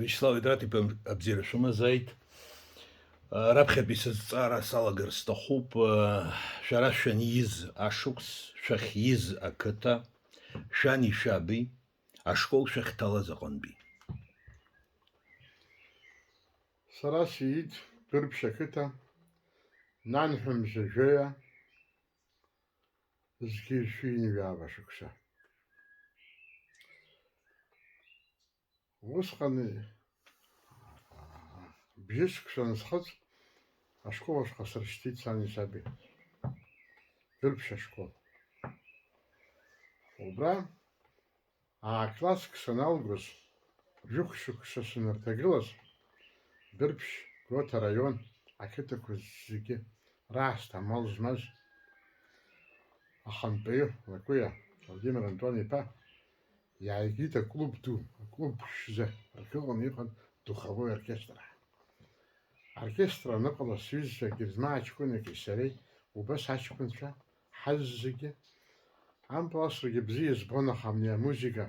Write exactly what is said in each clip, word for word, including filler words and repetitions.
Вячеслав Идратиԥа, абзиара шәымазааит. Раԥхьатәи сызҵаара салагар сҭахуп. Шәара шәаниз ашықәс, шәахьиз ақыҭа, шәани шәаби, ашкол шәахьҭалаз аҟынтәи. Сара сиит Дәрыԥшь ақыҭа, нанҳәа мза жәаҩа, зқьи жәшәи ҩынҩажәа шықәса. Усҟан бжьышықәса анысхыҵ, ашкол ашҟа сыршьҭит сани саби. Дәрыԥшь ашкол. Убра аа-класск саналгоз, жәохә шықәса санырҭагылаз, Дәрыԥшь, Гәдоуҭа араион ақыҭақәа зегьы раасҭа амал змаз ахантәаҩы Лакәиа Владимир Антон-иԥа иааигеит аклуб ду, аклуб ԥшӡа рхы ыҟаны иҟан духовой оркестр ҳәа. Аоркестр аныҟала, сҩызцәа Герзмаа ҷкәынаки сареи, убас аҷкәынцәа, ҳазегьы, ампыл асрагьы бзиа избон, аха абни амузыка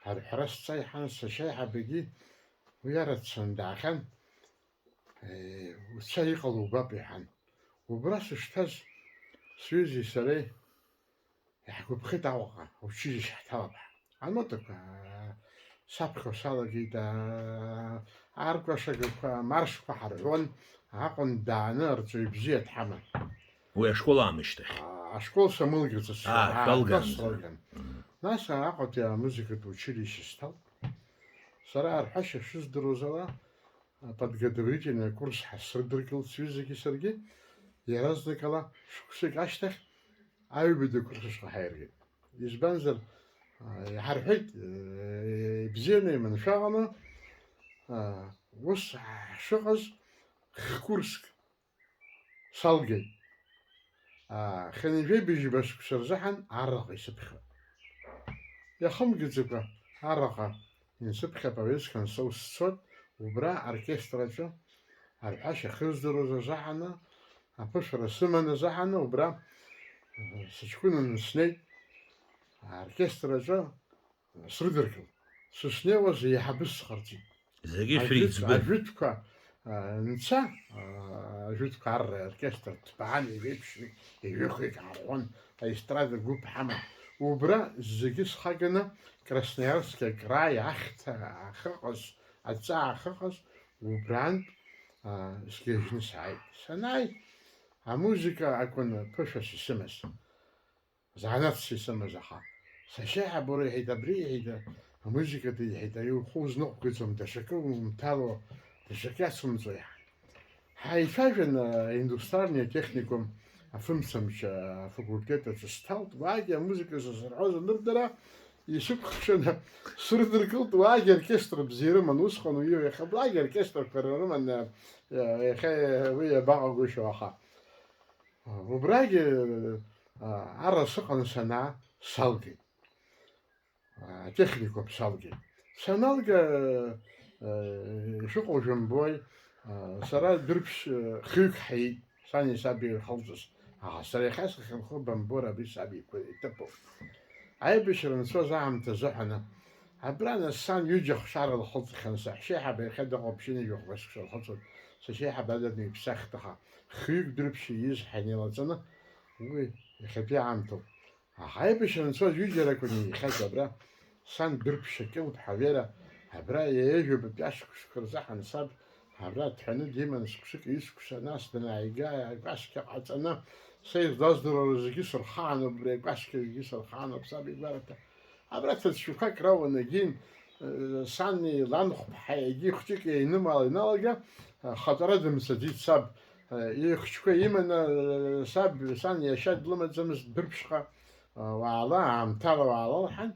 арҳәара сҵа иҳан, сашьа аиҳабагьы уи арацәаны даахьан, уца иҟало убап иҳәан. Убра сышҭаз, сҩызеи сареи, Иаҳгәаԥхеит Аҟәаҟа, аучилишьче ҳҭалап ҳәа. Анотақәа саԥхьо салагеит, аа, аркәашагақәа, амаршқәа ҳарҳәон, Аҟәа дааны арҵаҩ бзиа дҳаман. Уи ашкол аамышьҭахь. Ашкол самылгаӡац, Аа, аартра шәалгаанӡа. Салган. Мм. Нас Аҟәатәи амузыкатә училишьче сҭалт. Сара арҳәашьа шыздыруаз ала, аподготовительный акурс ҳасрыдыркылт сҩызагьы саргьы, иаразнакала шықәсык ашьҭахь аҩбатәи акурс ашҟа ҳаиргеит. Избанзар, а, иҳарҳәеит, э, ибзианы иманшәаҟаны, а, ус ҳшыҟаз хкурск салгеит. А, хынҩажәи быжьба шықәса рзыҳәан арраҟа исыԥхьоит. Иахымгаӡакәа арраҟа инсыԥхьап, аҩызцәа ансоу сцоит, убра аоркестр аҿы арҳәашьа ахьыздыруаз азыҳәаны, аԥышәара сыман азыҳәаны, убра, э, сыҷкәынаны снеит, аоркестр аҿы срыдыркылт. Сышнеиуаз еиҳабыс сҟарҵеит. Зегьы Ажәытә-, шәреиҵбын. Ажәытәқәа, а, нца, а, ажәытәқәа арра аоркестр ҭбаан, еиҩеиԥшны, еиҩыхеит, ҳарҳәон, аестрада гәыԥ ҳаман. Убра зегьы схаганы, Красноярски акраи ахьҭа ахьыҟаз, аҵаа ахьыҟаз, убрантә, а, сгьежьны сааит. Санааи, амузыка акәын ԥышәас исымаз. Занааҭс исымаз, аха сашьа иҳабура иҳәеит, абри иҳәеит, амузыкатәи иҳәеит, ари ухы узныҟәгаӡом, даҽакы умҭало, даҽакы иацумҵо иаҳа. Ҳаицәажәан, аиндустриальный атехникум афымцамч афакультет аҿы сҭалт, уаагьы амузыка сызҳәоз анырдыра, исықәхшаны срыдыркылт, уаагьы оркестр бзиа рыман, усҟан уи иахьа былаагьы оркестрқәа рыман, иахьа уи иабаҟагәышьо, аха. Убрагьы, а, арра сыҟан санаа, салгеит. А, атехникум салгеит. Саналга, а, ишыҟоу жәымбои, а, сара Дәрыԥшь, а, хҩык ҳаит, сани саби ирхылҵыз. Аха сара иахьа сахьынхо бымбор, абри саб иқәа-, иҭыԥуп. Аибашьра анцоз аамҭазы ҳәаны, абра нас сан ҩыџьа хшара лхылҵхьан, саҳәшьеиҳаб иахьа дыҟоуп, ԥшьынҩажәи хәба шықәса лхыҵуан, сашьеиҳаб адагьы иԥсахт, аха хҩык Дәрыԥшь ииз ҳанеилаҵаны, уи иахьатәи аамҭоуп. Аха аибашьра анцоз ҩыџьаракәын инеихьаз абра, сан Дәрыԥшь Акьылԥҳа Вера, абра ҩажәа батәи ашықәсқәа рзы ҳансаб, абра дҳәаны диман шықәсык ҩышықәса, нас данааига, акәасқьа ҟаҵаны, са излаздыруа зегьы сырхаануп, абри акәасқьа зегьы сырхаануп, саб игәараҭа. Абра ҭыӡшәақәак рауан егьин, э, сани ланхәԥҳаи егьи хәҷык еинымаала иналага, э, хаҵара дымцаӡеит саб, э, ихәҷқәа иманы, э, саб, сан иашьа длымаӡамызт Дәрыԥшьҟа, э, уаала, аамҭала уаала лҳәан,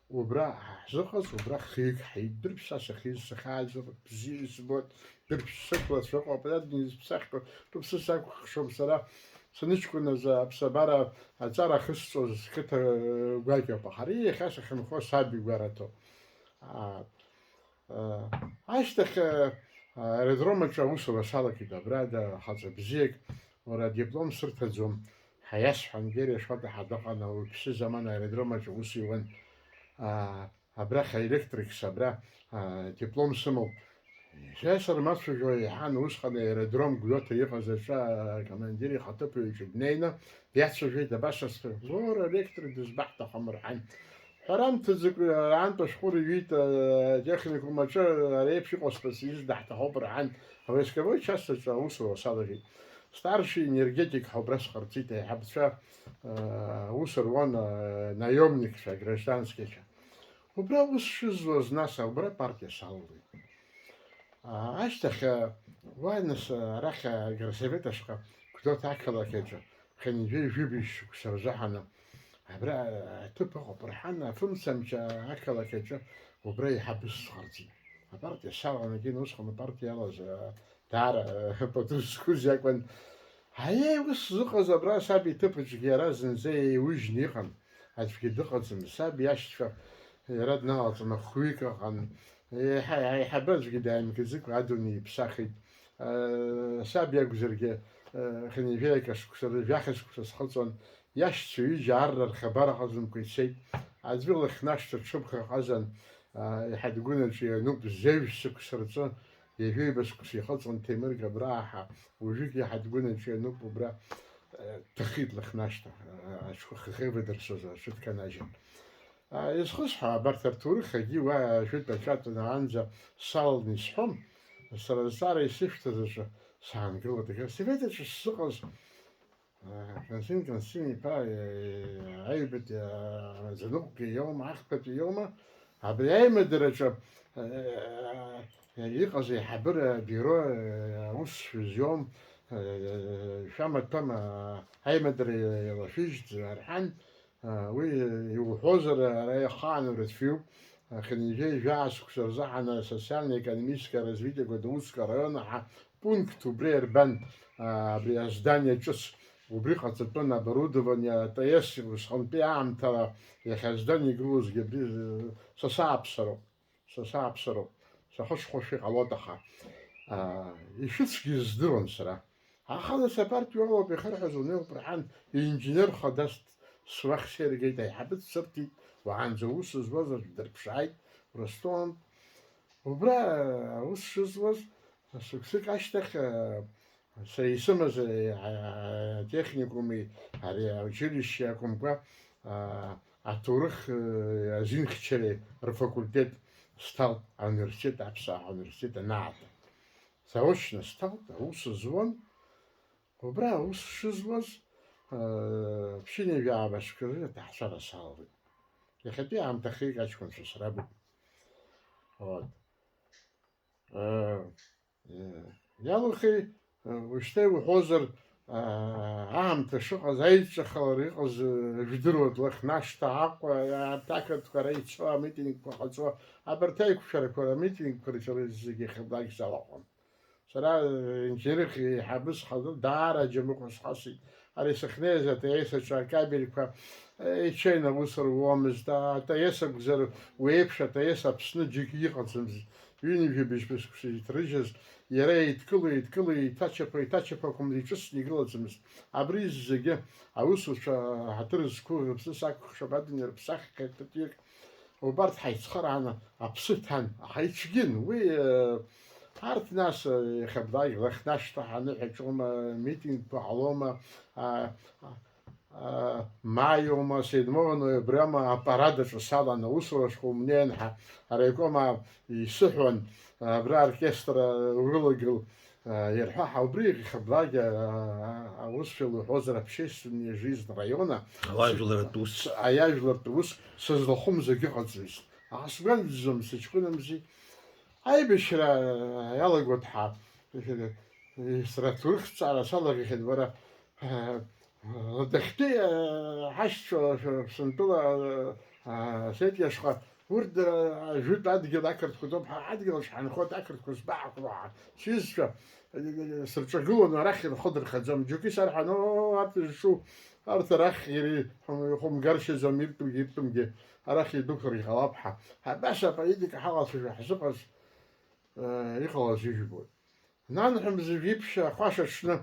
убра ҳзыҟаз, убра хҩык ҳаиддырп, са сахьиз, сахьааӡо бзиа избоит, Дәрыԥшь сықәлацәа ыҟоуп, адгьыл исԥсахьоу, рыԥсы сакәыхшоуп сара, саныҷкәыназ аԥсабара аҵара ахысҵоз қыҭа гәакьоуп, аха ари иахьа сахьынхо саб игәараҭоуп. Аа, аа, ашьҭахь, аа, аеродром аҿы аусура салагеит, абра да хаҵа бзиак, уара адиплом сырҭаӡом, ҳәа иасҳәан, Гери Ашоҭа ҳәа дыҟан, ауаҩԥсы заман аеродром аҿы аус иуан. Аа, Абрахь аэлектрикс, абра, а, диплом сымоуп. Сара сырмацәажәо иҳан, усҟан аеродром Гәдоуҭа иҟаз аҿы акомандир ихаҭыԥуаҩ иҿы днеины, диацәажәеит, абас сҳәеит, Лора, аелектрик дызбаҳҭахым, рҳәан. Ҳәарамҭаӡак аантәи ашәҟәы рыҩит, атехникум аҿы ари еиԥш иҟоу специалист даҳҭахуп, рҳәан, авойсковой часть аҿы аусура салагеит. Старший энергетик ҳәа убра сҟарҵеит, аиҳабацәа, э, аус руан, э, наемникцәа, гражданскицәа. Убра аус шызуаз, нас, убра апартиа салалеит. А, ашьҭахь, а, уа, нас, а, арахь, а, агросовет ашҟа, Гәдоуҭа ақалақь аҿы, хынҩажәи жәибжь шықәса рзаҳаны, абра, а, аҭыԥ ыҟоуп, рҳан, афымцамч, а, ақалақь аҿы, убра еиҳабыс сҟарҵеит. Апартиа салан, егьин усҟан апартиа иалаз, а, даара, а, пату зқәыз иакәын. Аиеи, ус зыҟаз абра саб иҭыԥаҿгьы иара зынӡа еиужьны иҟан, аӡәгьы дыҟаӡам, саб иашьцәа иара дналаҵаны хәҩык ыҟан, еиҳа, аиҳабы аӡәгьы дааимгаӡакәа адунеи иԥсахит. Саб иакәзаргьы, хынҩажәаҩык ашықәса, жәаха шықәса схыҵуан, иашьцәа ҩыџьа арра рхабар ҟаҵамкәа ицеит. Аӡәы Лыхнашҭа ҽыбӷа ҟазан, еиҳа дгәынаҿы иануп, зежә шықәса рҿы ҩажәи ҩба шықәса ихыҵуан Ҭемыр Габраа ҳәа, уажәыгь иаҳа дгәынаҿы иануп убра, дҭахеит Лыхнашҭа, аҽхәы хыхеивадырсуаз аҽы дканажьын. Изхысҳәаа, абарҭ рҭоурых агьи уа ажәытә аҿатә наанӡа салаланы исҳәом, сара зҵаара исышәҭаз аҿы саангылоит, агросовет аҿы сзыҟаз, Константин Константин-иԥа, аҩбатәи амаӡаныҟәгаҩ иоума, ахԥатәи иоума, абри аимадараҿы иҟаз аиҳабыра абиуро аусшәа зиом, шәамаҭәам, аимадара еилашәыжьт рҳәан, уи иуҳәозар, ара ихаан рацәаҩуп, хынҩажәи жәаа шықәса рзы ҳана асоциально-экономическое развитие Гәдоуҭа араион аҳа пункт убри ирбан, абри аздание ҿыц, убри ҟаҵатәын оборудование, АТС, усҟантәи аамҭала иахьа аздание игылозгьы абри, са сааԥсароуп, са сааԥсароуп, сахышхәашәа иҟалоит, аха, ишәыцгьы здыруан сара. Аха нас апартиа уалоуп, ихырҳәаз унеиуп рҳәан, инџьнер хадас суахь сеиргеит, аиҳабы дсырҭеит, уаанӡа аус зуаз аӡә дырԥшааит, Ростовантә. Убра аус шызуаз, шықәсык ашьҭахь, сара исымаз, а, атехникуми, ари аучилишьче акәымкәа, а, аҭоурых, а, азинхьчареи рфакультет сҭалт, ауниверситет, аԥсуаа ҳауниверситет анаата. Заочно сҭалт, аус зуан. Убра аус шызуаз, ԥшьынҩажәи жәаба шықәса рзы аҭаацәара салалеит. Иахьатәи аамҭахьы аҷкәынцәа срабуп. Вот. Иалухи, уажәшьҭа иуҳәозар, аамҭа шыҟаз, аидҵәахалара иҟаз, жәдыруа длыхнашҭа Аҟәа, арҭ ақырҭқәа ара ицо, амитингқәа ҟаҵо, абарҭ аиқәшәарақәа, амитингқәа рҿы зегьы иахьаблагь салахәын. Сара инженерик еиҳабы схазы даара џьамыҟәа схасит. Ари сахьнеиз АТС аҿы акабельқәа, ичаина аус руамызт. АТС акәзар уи еиԥш АТС Аԥсны џьаргьы иҟаӡамызт. Ҩынҩажәи быжьба шықәса иҭрыжьыз, иара еидкыла, еидкыла, еиҭачаԥа, еиҭачаԥа акәым, иҿыцны игылаӡамызт. Абри зегьы аусуцәа ҳаҭыр зқәу рыԥсы сакәыхшоуп, адунеи рыԥсаххьеит ԥыҭҩык. Убарҭ ҳаицхырааны аԥсы ҭан, ҳаицәгьын. Уи, э, арҭ нас, э, иахьаблагь Лыхнашҭа ҳаныҳәаҿома, митингқәа ҟалома, а, а, а, маиома, седьмого ноябряма апарад аҿы салан, аусура шәҟәы умнеин ҳәа араикома исыҳәон, абра аоркестр, э, урылагыл, Иарҳәо ҳа убри иахьаблагь аусшәа луҳәозар, общественная жизнь района, ауаажәларратә ус, аиаажәлартә ус сызлахәым зегьы ыҟаӡамызт. Аха сгәанаӡом, сыҷкәынамзи. Аибашьра иалагоит ҳа, сара ҭоурыхҭҵаара салагахьан, уара, Ладахьтәи ҳашьцәа Аԥсынтәыла асеит иашҟа Урҭ дара жәытә адгьыл ақырҭқәа ҭоуп, ҳа ҳадгьыл аҿы ҳанхоит, ақырҭқәа збаҳақәоу ҳәа сҩызцәа, э, сырҿагылон, арахь рхы дырхаӡом. Џьоукы исарҳәон, оо, арҭ зҿу, арҭ арахь иара ихәымгаршьаӡом, иртәугьы иртәымгьы арахь идәықәлар иҟалап ҳәа. Абас аполитика ҳалацәажәо ҳзыҟаз, э, иҟалаз ижәбоит. Нанҳәа мза жәиԥшь ахәаша аҽны,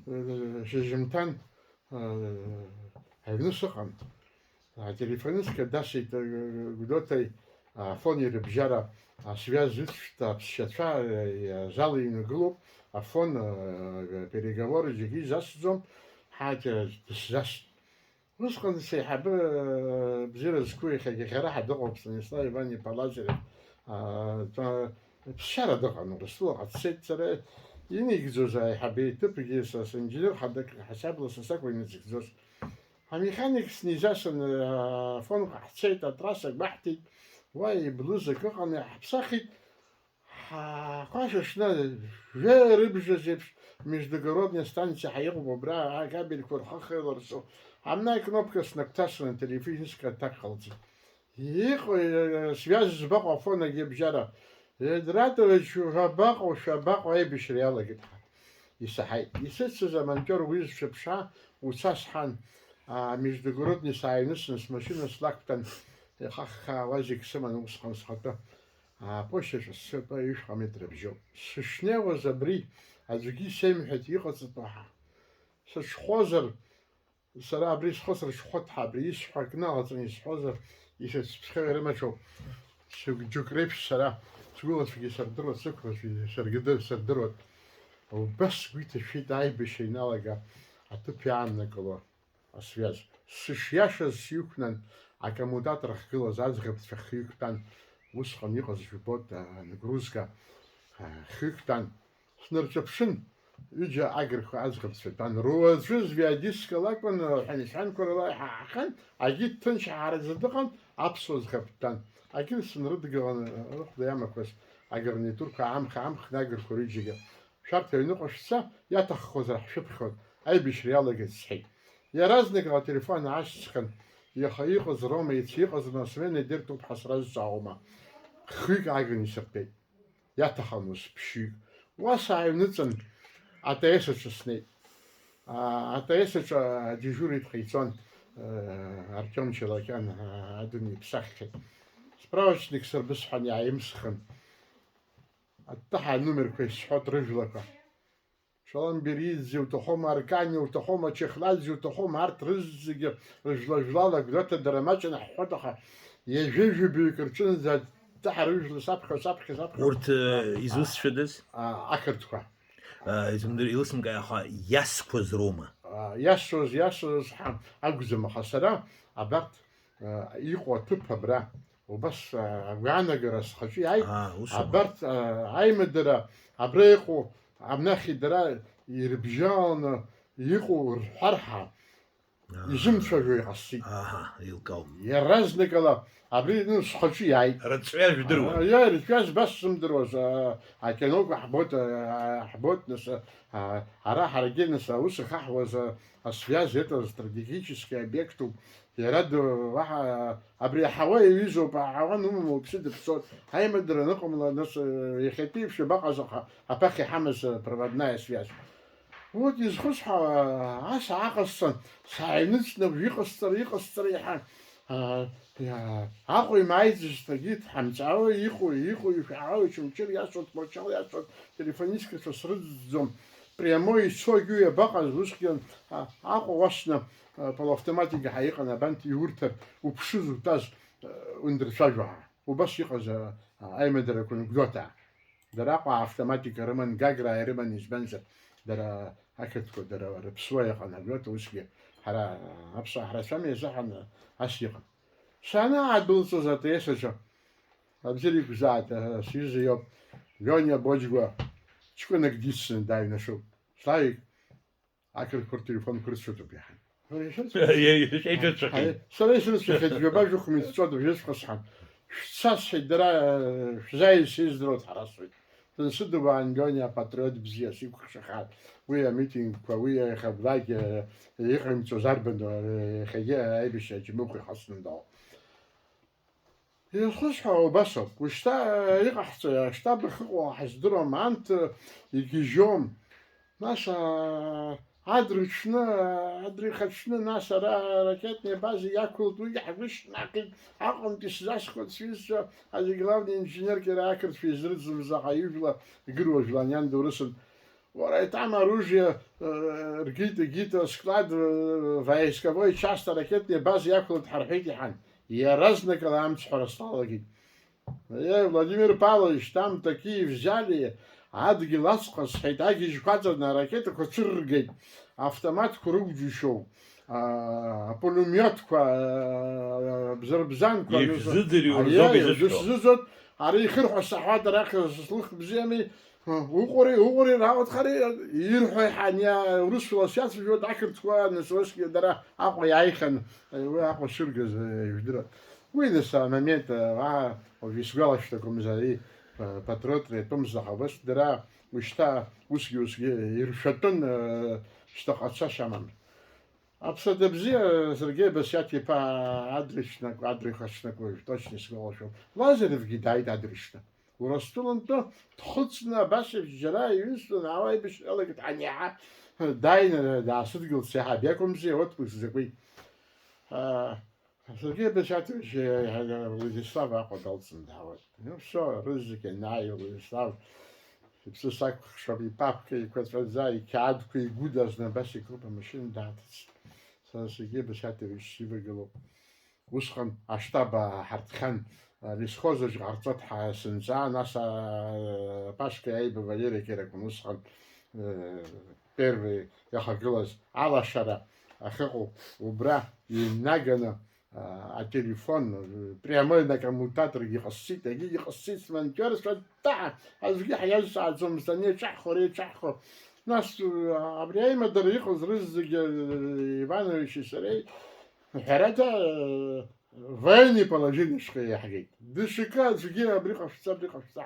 э, шьыжьымҭан, э, аҩны сыҟан. Ателефонистка дасит, э, Гәдоуҭаи, Афон ирыбжьара асвиаз ыцәт аԥсшьацәа, э, ажал инагылоуп, афон, э, переговоры зегьы изасӡом, ҳаҭ, э, дысзаст. Усҟан сеиҳабы, э, бзиара зқәу иахьагьы ҳара ҳа дыҟоуп, Станислав Иван-иԥа Лазарев, а, тәа-, ԥсшьара дыҟан, Урыстәылаҟа дцеит, сара инеигӡоз аиҳабы иҭыԥгьы са синженер ҳадак ҳасабла са сакәын иныҵгӡоз. Амеханик снизасын, афонҟа ҳцеит, атрассак баҳҭеит, уа иблыз акы ыҟан, иаҳԥсахит. Ҳа-, хәашәышны жәа рыбжазеиԥш междугородная станциа ҳаиҟоуп абра, акабельқәа рхы хеиларсу. Амна акнопка снагәҭасын, ателефон ск аҭак ҟалҵеит. Иҟои, связь збаҟоу афон агьабжьара? Едратович, шәабаҟоу, шәабаҟоу аибашьра иалагеит ҳәа. Исаҳаит. Исыцыз амонтиор уи зшәыԥша уца сҳәан, а, междугородный сааҩнысын, смашьына слақәтәан, ихаххаауа зегь сыманы усҟан схатәы. Аԥошьаҿы сцоит, ҩышәҟа метр абжьоуп. Сышнеиуаз абри аӡәгьы исеимҳәеит иҟаҵатәу ҳәа. Сыҽхәозар, сара абри схы сырҽхәоит ҳәа, абри исҳәо акы налаҵаны исҳәозар, исыцәԥхьоу ирымаҿоуп. Сыгәџьык реиԥш сара сгәылацәагьы сырдыруеит, сықәрацәагьы саргьы дыр-, сырдыруеит. Убас сгәы иҭашәеит аибашьра иналага аҭыԥ иааннакыло асвиаз. Сышиашаз сиқәнан, акоммутатор ахьгылаз аӡӷабцәа хҩык тәан, усҟан иҟаз жәбоит, а, ангрузка, а, хҩык тәан. Снарҿаԥшын, ҩыџьа агырқәа аӡӷабцәа тәан. Руаӡәы звиадиска лакәын, ҳәаншьанқәа рыла иҳаҳахьан, агьи ҭынч ҳаараӡа дыҟан, аԥсуа ӡӷаб дтәан. Агьырҭ сынрыдгылан, рыхәда иамақәаз агарнитурқәа аамх-аамхны агырқәа рҩыџьагьы. Шәарҭ аҩныҟа шәца, иаҭаххозар ҳшәыԥхьоит, аибашьра иалагеит сҳәеит. Иаразнакала ателефон аашьҭысхын, иаха иҟаз роума, иацы иҟазма, асмена идыртәуп ҳәа сразҵаауама. Хҩык ааган исыртәеит. Иаҭахын ус ԥшьҩык. Уа сааҩныҵын, АТС аҿы снеит. А, АТС аҿы адежурит ҟаиҵон, э, Артиом Челакиан, а, адунеи иԥсаххьеит. Справочник сырбысҳәан иааимсхын. Аттаҳа анумерқәа исҳәот рыжәлақәа. Шаламбериӡе уҭахома, Аркани уҭахома, Чехладзе уҭахома, арҭ рызегьы рыжәла-жәлала Гәдоуҭа дара маҷны ҳҳәот, аха ҩажәа-ҩажәаҩык рҿынӡа аттаҳа рыжәла саԥхьа, саԥхьа, саԥхьа. Урҭ, э, изусҭцәадаз? А, ақырҭқәа. Э, изымдыр-, илысымкааи, аха иасқәаз роума? А, иасуаз, иасуаз ҳа акәӡам, аха сара абарҭ, а, иҟоу аҭыԥ абра, убас, а, агәаанагара схаҿы иааит. Аа, ус аума? Абарҭ, а, аимадара абра иҟоу, абнахь дара ирыбжьаланы иҟоу рҳәар ҳәа, аа, изымцәажәо иҟасҵеит. Аҳа, еилкаауп. Иаразнакала абри, ну, схаҿы иааит. Рыҵәҩа жәдыруан. А, иа, рыҵәҩа збас сзымдыруаз, а, акиноқәа ҳбоит, а, ҳбоит, нас, а, ара ҳаргьы, нас, аус ахаҳуаз, а, асвиаз, это стратегический объектуп. Иара ду-, уаҳа абри аҳауа иаҩызоуп, аҳауа анумоу уԥсы дыԥсоит. Аимадара аныҟамла, нас, э, иахьатәи еиԥш иабаҟаз аха, аԥахьа иҳамаз, э, проводная связь. Вот изхысҳәаауа, ас ааҟасҵан, сааҩныҵны уажә иҟасҵара, иҟасҵара иаҳа, а, иа-, Аҟәа имааиӡазҭгьы дҳамҵаауа иҟоу, иҟоу ишәаауа, Очамчыра иасуан, Тҟәарчал иасуан, телефонисткацәа срыцӡом. Прямой ицогьы иабаҟаз, усгьы, а, Аҟәа уасны, а, полуавтоматик ҳәа иҟан, абанҭ иурҭар, уԥшыз утәаз, а, ундырцәажәо ҳәа. Убас иҟаз, а, а, аимадарақәа анекдоҭаа. Дара Аҟәа автоматика рыман, Гаграа ирыман, избанзар, дара ақырҭқәа, дара рыԥсуа иҟан, анекдот усгьы ҳара, аԥсуаа ҳрацәами азыҳәан ас иҟан. Санаадәылҵыз АТС аҿы, Абзиара иқәзааит, сҩыза иоуп, Лиониа Боџьгәа, ҷкәынак дицны дааҩнашоуп. Славик, ақырҭқәа ртелефонқәа рыцәоуп иаҳа. Шәеиҿацәахеит. Сара исрыцәахеит, жәаба-жәохә митә ҵуа дыбжьысхысҳан. Шәца, сҳәеит, дара, шәзааиз сеиздыруа дҳарасуеит. Дансыдуаан Лиониа апатриот бзиа, сикәыхшахааит. Уи амитингқәа, уи иахьа абрагь, э, иҟаимҵоз арбану, э, иахьагьы аибашьра аџьамыхә ихасны дауп. Изхысҳәаауа убас ауп. Ушьҭа иҟаҳҵои, аштаб ахьыҟоу ҳаздыруам, анҭ игьежьом. Нас, аа, адырҽны, адырхаҽны, нас ара аракетные база иақәылт, уигьы ҳгәы шьҭнахит, Аҟәантәи сзасхәоит сҩызцәа, ари главный инженерк иара ақырҭшәа изрыӡӡом, заҟа ижәла, игыруа жәлан иан дурысын. Уара, там оружие, э, ргит, егит, склад, э, войсковой часть, ракетные база иақәлеит ҳарҳәеит иҳан. Иаразнакала амцҳәара салагеит. Э, Владимир Павлович, там такие взяли, адгьыл аҵхәа, сҳәеит, агьежьқәа аҵаны аракетақәа цәырргеит, автоматқәа рықәџьышьоуп, а, апулемиотқәа, а, бзырбзанқәа, ишәзыӡырҩуа рзоуп изышәҳәо. Дысзыӡот, ара ихырҳәо саҳәат, арахь слых бзиами, уҟори, уҟори, раутхари, ирҳәо иаҳа ани аурысшәала сиацәажәоит, ақырҭқәа, нас усгьы дара Аҟәа иааихьан, уи Аҟәа шыргаз, э, ижәдыруан. Уи нас амомент, э, уа, уажә исгәалашәҭақәомзар, ари, э, патриотра иатәымзар, аха убас дара ушьҭа усгьы, усгьы иршәатәын, э, шьҭа ҟацашьа амам. Аԥсадгьыл бзиа, Сергеи Басиаҭ-иԥа Адрышьнак, Адрыха ҽнак уажә точно исгәалашәом. Лазаревгьы дааит Адрышьна. Урыстәылантәи дхыҵны абас еиԥш џьара иҩызцәа наала аибашьра иалагеит, ани аҳа дааины даасыдгылт, сеиҳаб иакәымзи, отпуск закәи. А, Сергеи Басиаҭович, э, Владислав Аҟәа далҵны даауеит. Ну, все, рызегь анааи, Владислав иԥсы сакәыхшоуп, ипапка еиқәаҵәаӡа, иқьаадқәа игәыдазны абас икруп, амашьына дааҭыҵит. Сара Сергеи Басиаҭович сивагылоуп. Усҟан аштаб ааҳартхьан, а, лесхоз аҿы ҟарҵот ҳәа сынҵаа, нас, а, Пашка иааиба Валери Кьыр акәын усҟан, э, первый иахагылаз алашара ахьыҟоу, убра инаганы, а, ателефон, э, прямой на коммутаторгьы ҟасҵеит, егьигьы ҟасҵеит, смонтиорцәа, да, аӡәгьы ҳиазҵааӡомызт, ани еиҿаҳхо, ари еиҿаҳхо. Нас, э, абри аимадара иҟаз рызегьы, э, Ивановичи сареи, ҳәарада, э, военный положениеҵәҟьа иаҳгеит. Д Ш К аӡәгьы абри ҟашәҵа, абри ҟашәҵа,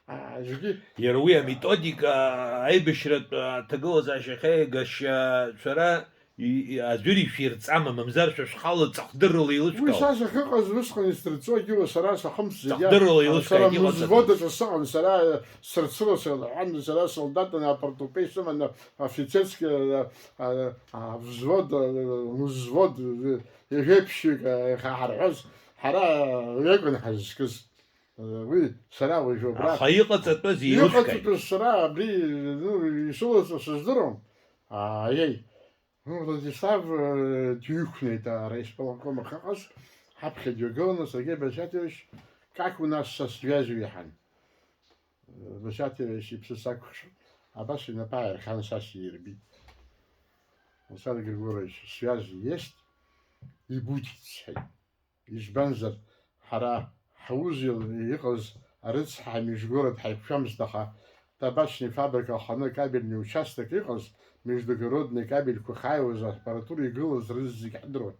а, аӡәгьы. Иара уи аметодика, аибашьратә аҭагылазаашьа ахьеигашьа шәара и-, и-, аӡәыр ишәирҵама, мамзар шәа шәхала ҵахдыррала Уи еилышәкаауп. Са сахьыҟаз усҟан исдырҵогьы уа сара сахымс зегьы, Ҵахдыррала а, еилышәкааит, сара иҟаҵатәу. Музвод аҿы сыҟан, сара, э, сырцыра сылҳәан, сара солдатны апартупеи сыманы, офицерский, э, э, а, взвод, э, музвод, э, ежәеиԥшьҩык, э, ҳа ҳарҳәоз, ҳара уи акәын ҳазҿыз. Э, уи сара уажә убра Аха иҟаҵатәыз еилышәкааит. Иҟаҵатәыз сара абри, ну, исылаҵо сыздыруам. Аиеи. Ну, Владислав, э, дҩықәнеит ара исполком ахьыҟаз, ҳаԥхьа дҩагыланы, Сергеи Басиаҭович, как у нас со связью, иҳәан. Э, Басиаҭович иԥсы сакәыхшоуп, абас инапы ааирхиан, са сирбит. Александр Григорьевич, связь есть и будет, сҳәеит. Избанзар, ҳара ҳаузел иҟаз арыцҳа ҳамеижәгород ҳаиқәшәамызт, аха табачный фабрика аханы акабельный участок иҟаз, междугородный кабельқәа ахьааиуаз аппаратура игылаз рызегь ҳдыруан.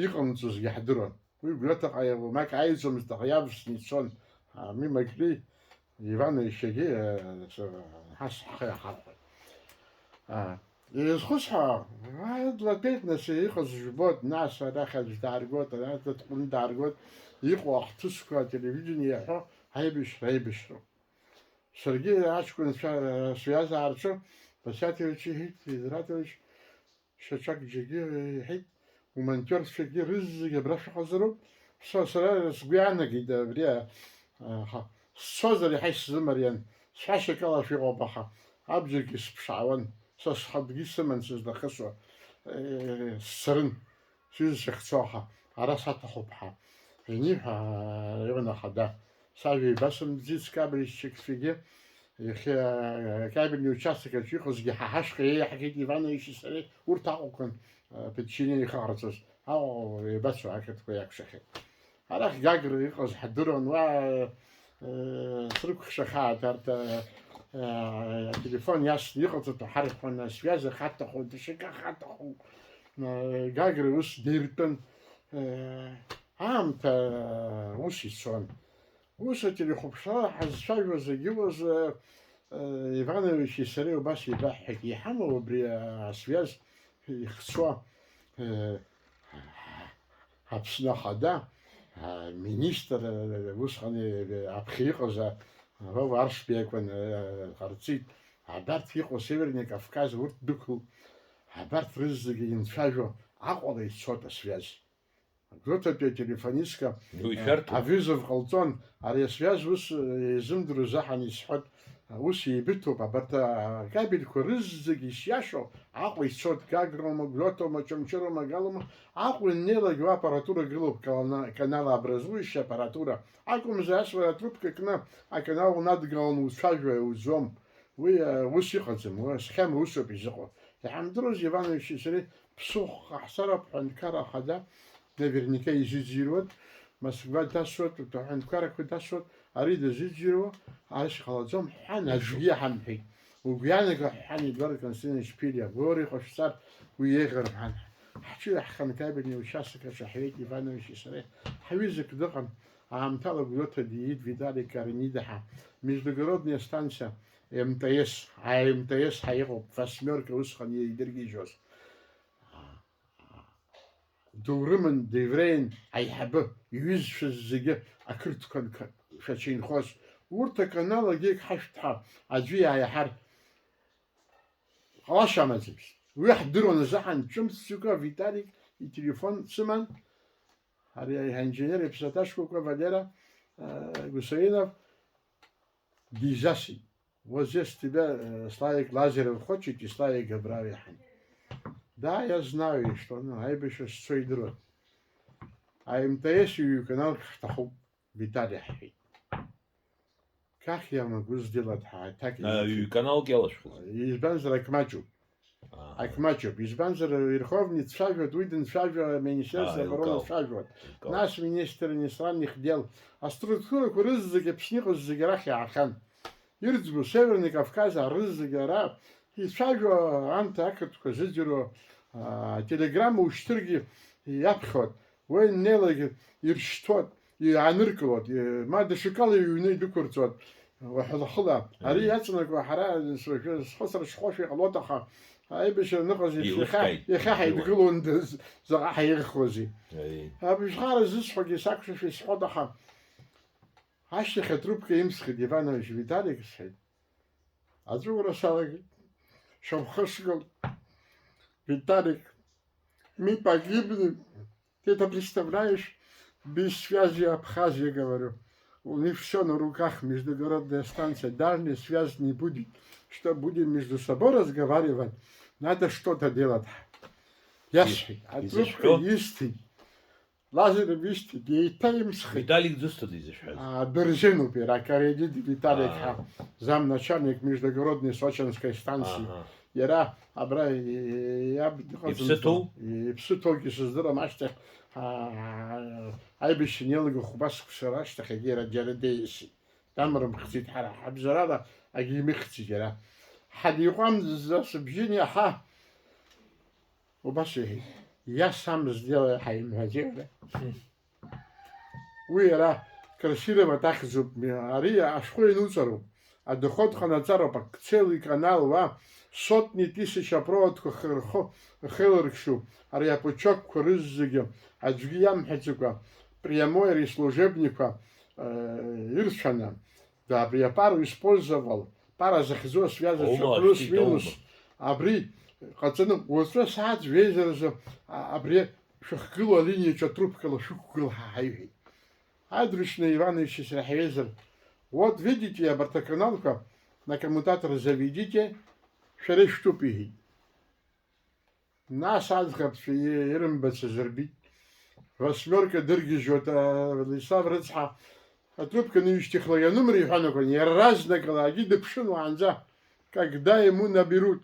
Иҟамҵозгьы ҳдыруан. Уи гәҩаҭаҟа иамак аиӡомызт, аха иавсны ицон. Ами Макри Ивановичагьы, э, с-, ҳас ҳхы иаҳархәеит. А, изхысҳәаауа, уа, длатәеит, нас, иҟаз жәбоит, нас, арахь аӡә дааргоит, арахь дыҭҟәны дааргоит, иҟоу ахҭысқәа ателевидение иаҳәо аибашьра, аибашьроуп. Саргьы аҷкәынцәа, э, сҩаза аарцәы, Басиаҭович иҳәеит, Израҭович, шьаҿак џьаргьы иҳәеит, умонтиорцәагьы рызегьы абра шәыҟазароуп. Са, сара сгәы иаанагеит абри, а, а, ха-, сцозар иаҳа исзымариан, сҳәашьак ала шәыҟоуп, аха абџьаргьы сыԥшаауан, са схатәгьы сыман сызлахысуа, э, сцарын, сҩыза сахьцо, аха ара саҭахуп ҳәа. Ианиҳәа, араион ахада, сажәа ибасымҵӡеит скабель шьыкцәагьы, иахьа, э, акабельный участок аҿы иҟазгьы ҳа ҳашҟа еиҳагеит Ивановичи сареи, урҭ Аҟәақәан, э, подчинение ихаҟарҵоз, Аҟәа еибацо ақырҭқәа иакәшахьеит. Арахь Гагра иҟаз ҳдыруан, уа, э, срықәхшахааит арҭ, э, э, ателефон иасны иҟаҵатәу ҳарҳәон, асвиаз ахаҭаху, Д Ш К ахаҭаху, э, Гагра ус диртәын, э, аамҭа, э, ус ицон. Ус ателехәаԥшра ҳазцәажәоз агьылаз, э, э, Ивановичи сареи убас еибаҳҳәеит, иҳамоу абри, э, асвиаз ихцо, э, Аԥсны Ахада, а, министр, а, усҟан, а, аԥхьа иҟаз, а, Вова Аршба иакәын, а, ҟарҵеит. Абарҭ иҟоу Северный Кавказ урҭ дәықәлт. Абарҭ рызегьы инцәажәо Аҟәала ицоит асвиаз. Гәдоуҭатәи ателефонистка, уи шәарҭоуп. Авызов ҟалҵон, ари асвиаз ус, э, изымдыруаз аҳан исҳәоит, ус еибыҭоуп, абарҭ акабельқәа рызегьы ишиашоу Аҟәа ицоит, Гагроума, Гәдоуҭоума, Чамчыроума, Галоума, Аҟәа иннеилак уа аппаратура гылоуп, кана-, канал образующая аппаратура. Акәымзар, ас уара атрубка кны аканал унадгалан уцәажәо иуӡом. Уи, э, ус иҟаӡам, уи асхема усоуп изыҟоу. Иҳамдыруаз Ивановичи сареи ԥсыхәа ҳцароуп, ҳәынҭқарра ахада, наверняка изыӡырҩуеит, Москва дасуеит, аҳәынҭқаррақәа дасуеит, ари дазыӡырҩуа, ас ҟалаӡом, ҳәан, аӡәгьы иаҳамҳәеит. Угәы иаанагои, ҳәан, Едуард Константинович Ԥилиа, Гори ҟашәҵар, уи еиӷьын, ҳәан. Ҳҽыҩаҳхан акабельный участок аҿы ҳҩеит Ивановичи сареи. Ҳаҩызак дыҟан, аамҭала Гәдоуҭа диит Виталик Карнида ҳәа, междугородная станциа, М Т С, а М Т С ҳәа иҟоуп, восьмерка усҟан еидыргьежьуаз. Доурымын, деивреин аиҳабы, иҩызцәа зегьы ақырҭқәа нк-, шәача инхоз. Урҭ аканал агьыг ҳашәҭ ҳәа аӡәы иааиаҳар ҟалашьа амаӡамызт. Уи ҳдыруан азыҳәан ҿымҭӡакәа Виталик ителефон дсыман, ари аинженер иԥсаҭа шкәакәа Валера, э, Гусаинов дизасит. Вот здесь тебя, э, Славик Лазарев хочет, и Славик Габрав иаҳан. Да, я знаю, и что, ну, аибашьра сцо идыруан. А М Т С ҩ-каналк ҳҭахуп, Витали ҳҳәеит. Как я могу сделать, ҳа-, так и А, ҩ-каналк иалашәхыз? Избанзар, ак маҷуп. Аҳа. Ак маҷуп. Избанзар, Верховни дцәажәоит, уи дынцәажәо, Министерство А, обороны еилкаауп. Дцәажәоит. Еилкаауп. Нас министр иностранных дел, аструктурақәа рызегьы, Аԥсны иҟаз зегьы арахь иаахьан. Ирӡбо, Северный Кавказ арызегьы ара ицәажәо, анҭ ақырҭқәа зыӡырҩуа, а, телеграмма ушьҭыргьы иаԥхьоит. Уи аннеилак иршьҭуеит, иааныркылоит, и-, ма даҽакала иҩны идәықәырҵоит, уаҳәлахыла. Ари Мм. Иаҵанакуа ҳара схәыцра шхәашәа иҟалоит, аха аибашьра аныҟаз еиԥш иахьа, Еилыхкааит. Иахьа Еилыхкааит. Ҳаидгылондаз заҟа ҳаиӷьхозеи. Ари. Абжьхара зысҳәогьы сакәшашәа исҳәоит, аха ашьҭахь атрубка имсхит, Иванович Виталик, сҳәеит. Аҵәуара салагеит. Шьамхы сгыл. Виталик, мы погибнем. Ты это представляешь? Без связи Абхазия, говорю. У них всё на руках, междугородная станция, дальняя связь не будет. Что будем между собой разговаривать? Надо что-то делать. Иасҳәеит, изышәҳәо? Атрубка исҭеит. Лазарев ишьҭеит, еиҭа имсхит. Виталик дзусҭада изышәҳәаз? А, Берженуп иара, Каредиди Виталик Аа. Ҳа, замначальник междугородной Сочинской станции. Аҳа. Иара абра и-, и-, иаб дыҟаӡамызт. Иԥсы ҭоу? Иԥсы ҭоугьы сыздырам, ашьҭахь, а, аибашьра инеилага хәба сықәсара ашьҭахь егьи иара џьара деиасит. Дамрымхӡеит ҳара, ҳабзарала агьимыхьӡеит иара. Ҳаниҟәамҵӡа сыбжьы иаҳа Убас иҳәеит, я сам сделаю, ҳаимҳәаӡеи ҳәа. Уи иара Красилов ахьӡуп, ари ашәҟәы иануҵароуп, адоход ҟанаҵароуп, ак целый канал уа, сотни тысяч апроводқәа хы-, рхы, рхеилыркшьуп, ари апучокқәа рызегьы аӡәгьы иамҳәаӡакәа, прямой ари служебникқәа, э, ирцәаны, Да, абри апару использовал, пара захьӡу асвязацәа Ома, плюс-минус, ашьҭеиҵоума? Абри ҟаҵаны, уаҵәы асааҭ жәеизаразы, а, абри шәыхгылоу алиниаҿы атрубкала шәықәгыл ҳәа ҳаиҳәеит. Адручный Иванович сара ҳаиеизар, вот видите, абарҭ аканалқәа на коммутатор заведите, шәара ишәтәуп, иҳәеит. Нас аӡӷабцәа и-, ирымбацыз рбит. Восьмерка дыргьежьуа, а, Владислав рыцҳа, атрубка анишьҭыхлак ианымра иҳәан акәын, иара разнакала агьи дыԥшын уаанӡа, когда ему наберут.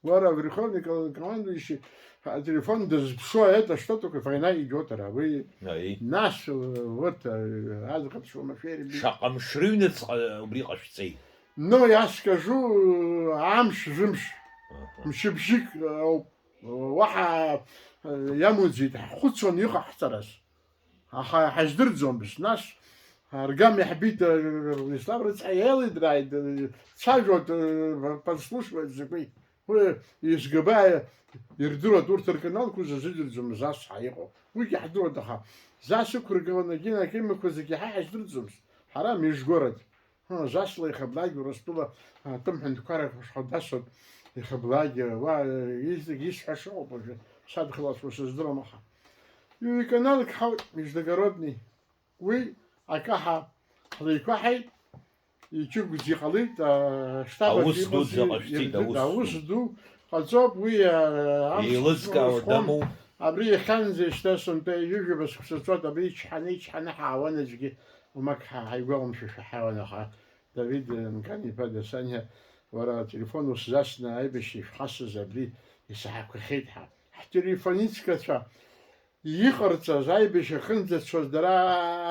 Уара, верховный командующий, ателефон дызԥшуа, это что такое, война идет, ара, уи. Аи. Нас, э, вот, э, аӡӷабцәа уамашәа ирбит. Шаҟа мшы рыҩныҵҟа убри ҟашәҵеи? Ну, я скажу, амш-жәымш, Аҳа. Мчыбжьык ауп, уаҳа, э, иамуӡеит, ҳхәыцуан иҟаҳҵараз. Аха ҳаздырӡомызт, нас, аргама иаҳбеит, э, Владислав рыцҳа еилыдрааит, э, дцәажәоит, э, подслушивает закәи. Уи СГБ ирдыруан, урҭ рканалқәа узазыдырӡомызт, зас ҳа иҟоу. Уигьы ҳдыруан, аха зас ықәыргыланы, акинокемиақәа зегьы ҳа ҳаздырӡомызт. Ҳара межгород. Ҳы, Жасла ихаблаагьы Урыстәыла атәым ҳәынҭқарра шҳәа дасуан, ихаблаагьы, уа, изегь исҳәаша ыҟоуп уажәы, садхалашәа сыздыруам, аха. Ҩ-каналк ҳауит, междугородный. Уи акаҳа ҳлеиқәаҳаит, иҷыгәӡа иҟалеит, аштаб аҿы Аус иҟаз дуӡӡа ҟашәҵеит, ирдырт, аус аус ду. Ду ҟаҵоуп, уи, а, амш Еилызкаауа змоу дамоу. Абри иахьанӡа шьҭа сынтәа ҩажәаба шықәса ҵуеит, абри ичҳаны, ичҳаны ҳаауан аӡәгьы, уамак ҳа-, ҳаигәаламшәашәа ҳаауан, аха Давид, э, Нкан-иԥа Дасаниа, уара ателефон усзасны аибашьра ишәхасыз абри исаҳақәахьеит ҳәа. Ҳтелефонистқәацәа иҟарҵаз, аибашьра ахьынӡацоз, дара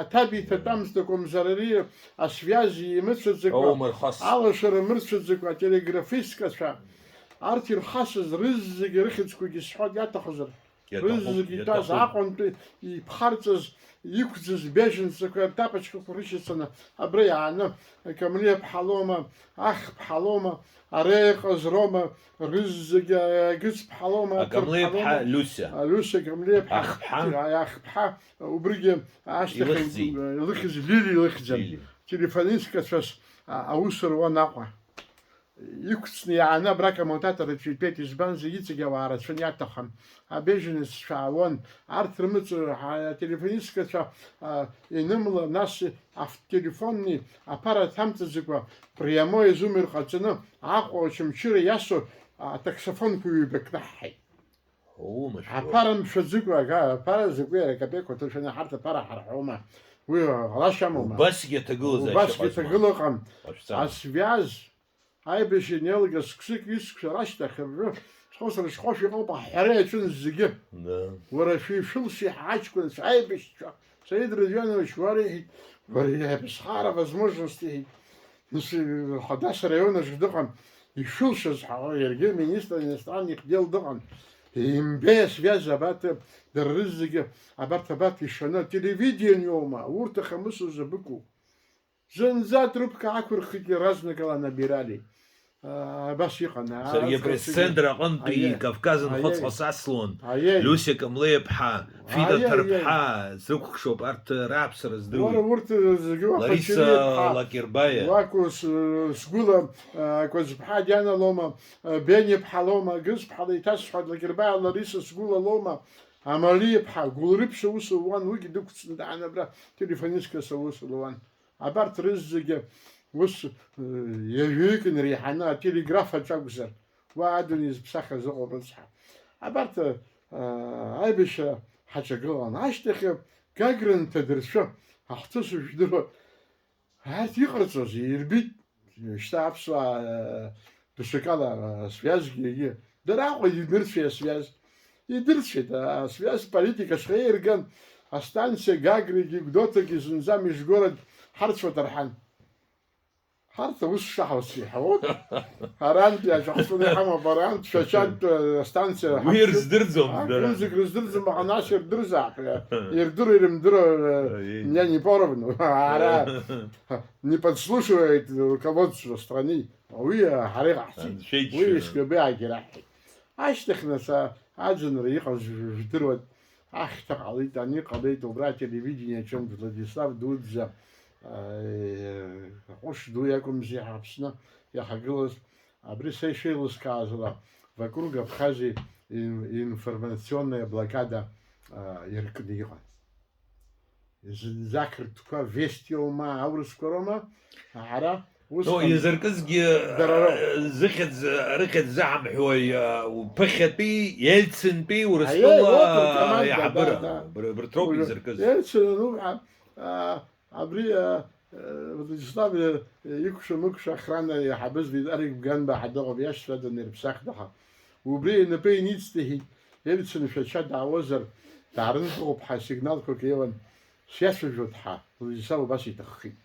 аҭаб иҭатәамызт акәымзар, ари асвиаз имыцәаӡакәа, Оумырхас. Алашара мырцәаӡакәа, ателеграфисткацәа, арҭ ирхасыз рызегьы рыхьӡқәагьы сҳәоит, иаҭахызар. Иаҭахуп, Рызегьы итәаз иаҭахуп. Аҟәантәи иԥхарҵаз, иқәӡыз беженцақәа ртапочкақәа рышьацаны абра иааны, Камлиа ԥҳа лоума, Ах ԥҳа лоума, ара иҟаз роума, рызегьы, Агыц ԥҳа лоума, Акамлиа Ақыр ԥҳа ԥҳа лоума, Лиуса. А, Лиуса Камлиа ԥҳа, Ах ԥҳа. А, Ах ԥҳа, убригьы ашьҭахь Илыхьӡи? Илыхьӡ Лили илыхьӡын. Лили. Телефонисткацәас, а, аус руан Аҟәа. Иқәҵны иааны абра акоммутатор аҿы итәеит, избанзар, иҵегь ауаа рацәаны иаҭахым. Абеженеццәа аауан, арҭ рымҵәо, ҳа-, ателефонисткацәа, а, инымла, нас автотерефонни аԥара ҭамҵаӡакәа, прямой зумер ҟаҵаны, Аҟәа Очамчыра иасо, а, атаксофонқәа ҩба кнаҳҳаит. Оу, машәыруа. Аԥара мшәаӡыкәа, ага, аԥара закәи, акапеиқәа ҭыршәаны ҳарҭ аԥара ҳарҳәома? Уи ҟалашьа амоума? Убасгьы аҭагылазаашьа Убасгьы ыҟазма? Аҭагыла ыҟам. Уашәҵан. Асвиаз, аибашьра инеилгаз хәсык ҩышықәса рашьҭахь рҩы схәыцра шхәашәа иҟоуп аҳәара иаҿын зегьы. Да. Уара шәишәылшеи ҳаҷкәынцәа аибашьцәа, Саид Радионович, уара иҳәеит, уара иаԥсхара возможности иҳәеит. Нас, э, Ҳадас араион аҿы дыҟан, ишәылшаз ҳао, иаргьы министр иностранных дел дыҟан. Имбеи асвиаз абарҭ, дара рызегьы, абарҭ, абарҭ ишаны, телевидениоума, урҭ ахьамысыз абыкәу? Зынӡа трубка ақәырхит, иаразнакала набирали. А, абас иҟан, а, Саргьы аҵкыс апресс-центр аҟынтәи аиеи, Кавказ аиеи, нхоҵҟа саслон, аиеи. Лиуса Камлеиа-ԥҳа, Фида Аиеи, аиеи. Ҭарԥҳа, срықәыхшоуп, арҭ рааԥсара здыруеит. Уара урҭ зегьы Лариса Лакербаиа. Уақәԥачариа-ԥҳа, уақәу с-, сгәыла, а, Кәаӡԥҳа Диана лоума, а, Бениа-ԥҳа лоума, Гызԥҳа ла иҭасҳәоит, Лакербаиа Лариса сгәыла лоума, Амалиа-ԥҳа, Гәылрыԥшь аус луан, уигьы дықәҵны даан абра телефонисткас аус луан. Абарҭ рызегьы ус, э, ҩажәаҩык инреиҳаны ателеграф аҿы акәзар, уа адунеи зыԥсахыз ыҟоуп рыцҳа. Абарҭ, э, аибашьра ҳаҿагылан. Ашьҭахь Гагра нҭадыршәы, аҳҭыс ужәдыруа, арҭ иҟарҵозеи, ирбит, шьҭа аԥсуаа, э, даҽакала, э, асвиазгьы егьи. Дара Аҟәа идырцәеи асвиаз? Идырцәеит, асвиаз политика шаиа ирган, астанциа Гаграгьы Гәдоуҭагьы зынӡа межгород ҳарцәоит рҳан. Ҳарҭ аус шаҳауц иҳәоит. Арантәи ашәахсҭа иҳамоуп, арантә Шәачантә астанциа Уи ҳаԥшьып. Рыздырӡом, Ак, дара. Зегь рыздырӡом, аха нас ирдырзаап. Ирдыруа, ирымдыруа, Аиеи. Не, не поровну. Ара, не подслушивает руководство страны. Уи ҳара иҟаҳҵеит. Анцәа иџьшьаны. Уи СГБ-аагьы раҳҳәеит. Ашьҭахь нас, а, аӡынра иҟаз ж-, жәдыруан. Ахьҭа ҟалеит, ани ҟалеит, убра ателевидение аҿынтә Владислав дуӡӡа, а, ҟәыш ду иакәымзи Аԥсны иахагылаз. Абри са ишеилыскааз ала, вокруг Абхазии ин-, информационная блокада, а, иркны иҟан. Зынӡа ақырҭқәа, Вести аума, аурысқәа роума, ҳара усҟан Ну, изыркызгьы, дара роуп. Зыхьӡ, рыхьӡ заҳамҳәои, а, ԥыхьатәи, Ельцинтәи, Урыстәыла Аиеи, урҭ ркоманда, иаҳабыра. Да, да. Бр-, брҭроуп Уи изыркыз. Ельцин ануҳәа, а, абри, а, а, Владислав, а, икәша-мыкәша охрана иаҳабыз Виталик Бганба ҳәа дыҟоуп, иашьцәа данирԥсахт, аха убри инапы иниҵт, иҳәит, Ельцин Шәача даауазар, даарынтәыҟоуп ҳәа сигналқәак еиуан, сиацәажәоит ҳәа, Владислав убас иҭаххеит.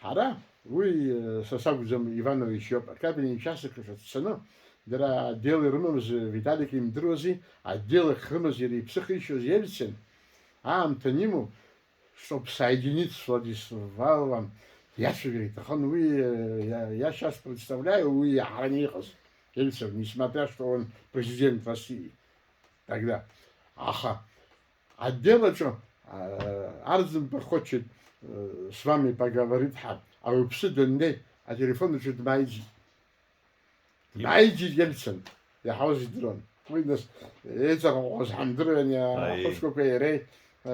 Ҳара, уи, э, са сакәӡам, Иванович иоуп, акабинет ичасақәа рҿы дцаны, дара адел ирымамыз, Виталик имдыруази, адел ахьрымаз иара иԥсы хишьоз Ельцин, аамҭа анимоу, чтоб соединиться с Владиславом, иацәажәара иҭахын, уи, э, я, я сейчас представляю, уи иаҳараны иҟаз Ельцин, несмотря что он президент России тогда. Аха, отдел аҿы, а, Арӡынба Хәыҷы, э, с вами поговорит ҳәа, ауаҩԥсы даннеи, ателефон аҿы дмааиӡеит. Дмааиӡеит Ельцин, иаҳауаз идыруан. Уи нас еиҵаҟәҟәаз ҳамдыруан, Аи. Ахәыҷқәақәа иареи, э,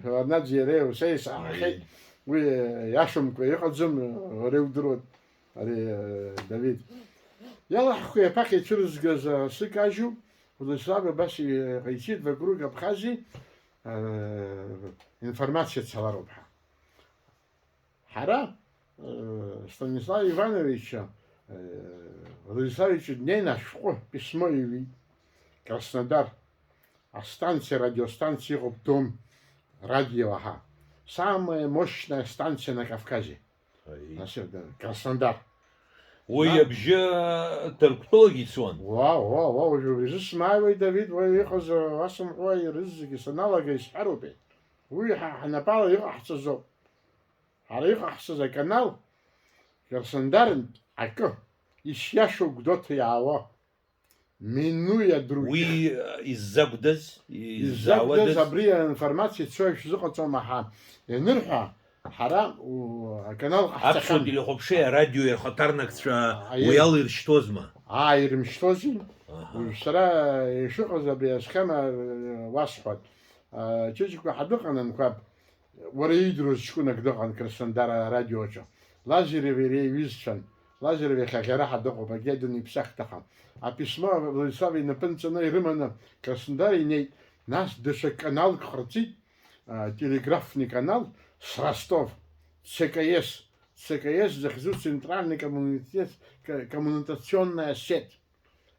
Варнаӡ иареи ус еисаҳахьеит. Аи. Уи, э, иашамкәа иҟаӡам, э, уара иудыруан, ари, э, Давид. Иалаҳхуеи аԥахьа ицәырызгаз, э, асы кажьу, Владислав абас иҟаиҵеит, Вокруг Абхазии, э, информациа цалароуп ҳәа. Ҳара, э, Станислав Ивановича, э, Владиславовича днеины ашәҟәы, письмо иҩит, Краснодар, астанциа, радиостанциа иҟоуп Дом радио, аҳа. Самая мощная станция на Кавказе. Аи. Нас, э, Краснодар. Уи Да. абжьы Ҭырқәтәылагьы ицон. Уа, уа, уа, уажәы убризы смааиуеит, Давид, уа иҟаз, э, уасымҳәуа, ирызегьы саналага исҳәароупеи. Уи ҳа ҳнапала иҟаҳҵазоуп. Ҳара иҟаҳҵаз аканал Краснодартә акы, ишиашоу Гәдоуҭа иаауа, минуя других. Уи, э, иззагәдаз, иззагәдаз иззаауадаз? Абри аинформациа цои шәзыҟаҵома ҳәа ианырҳәа, ҳара, у, аканал Аԥсуа ҟаҳҵахьан. Телехәаԥшреи арадиои рхаҭарнакцәа Аиеи. Уи ала иршьҭуазма? Ааирмышьҭуази? Аҳа. Уажә сара ишыҟаз абри асхема, э, уасҳәап. Э, Чычқәа ҳадәыҟан анқәаб. Уара иидыруаз ҷкәынак дыҟан Краснодар арадиоаҿы. Лазарев иара иҩызцәан. Лазарев иахьа аӷьараҳа дыҟоуп, агьи адунеи иԥсахт аха. Аписьмо Владислав инапы нҵаны ирыманы Краснодар инеит, нас даҽа каналк ҟарҵеит, а, телеграфный канал с Ростов, Ц К С, Ц К С захьӡу Центральный коммунита-, ка-, коммуникационная сеть.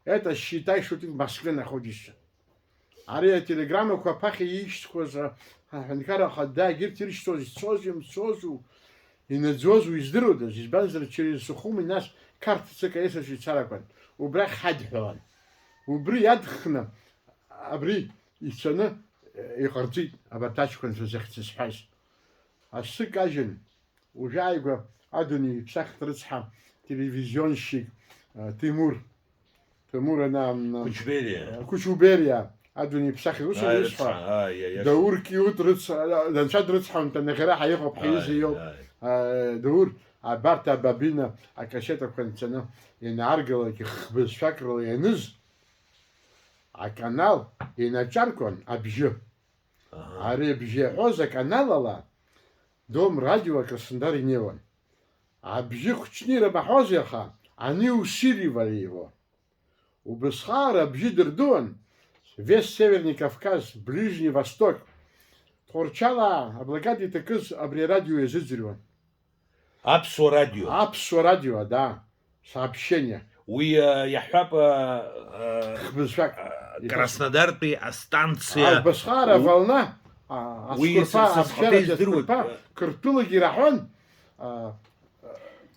Это, считай, что ты в Москве находишься. Ари ателеграммақәа аԥахьа ишьҭқәаз, а, аҳәынҭқарра ахада, егьырҭ иршьҭоз, ицозу, имцозу, инаӡозу издыруадаз, избанзар, через Сухуми нас Қарҭ Ц К С аҿы ицаракәан, убрахь ҳадҳәалан. Убри иадхны, абри ицаны, э, иҟарҵеит абарҭ аҷкәынцәа зыхьӡ зҳәаз. Асы кажьын. Уажәааигәа адунеи иԥсахт рыцҳа, телевизионщик, э, Тимур, Тимур ана, м, Кучбериа. Э, Кучубериа, адунеи иԥсахт, ус Ааи, изҳәа. Рыцҳа, ааи, иаиашоуп. Даур Киут рыцҳа, э, анцәа дрыцҳауан, ҭанахьара ҳаиҟоуп, ҳаҩыза Ааи, иоуп. Ааи. Э, Даур, абарҭ абабина акассетақәа нҵаны ианааргалак, хбызшәак рыла ианыз, аканал инаҿаркуан абжьы. Аҳа. Ари абжьы иаҳәоз аканал ала Дом радио Краснодар инеиуан. Абжьы хәыҷны ирабаҳозеи аха, они усиливали его. Убысҟак абжьы дырдыруан, весь Северный Кавказ, Ближний Восток. Тҟәарчалаа аблокада иҭакыз абри арадио иазыӡырҩуан. Аԥсуа радио. Аԥсуа радио, да. Сообщение. Уи, а, иаҳҳәап, а, а, Хбызшәак. А, Краснодартәи астанциа. А, убасҟак ара У-, волна, а, уи ацәқәырԥа, сасхаҭа абжьаратәи издыруеит. Ацәқәырԥа, Қырҭтәылагьы ираҳәон, а,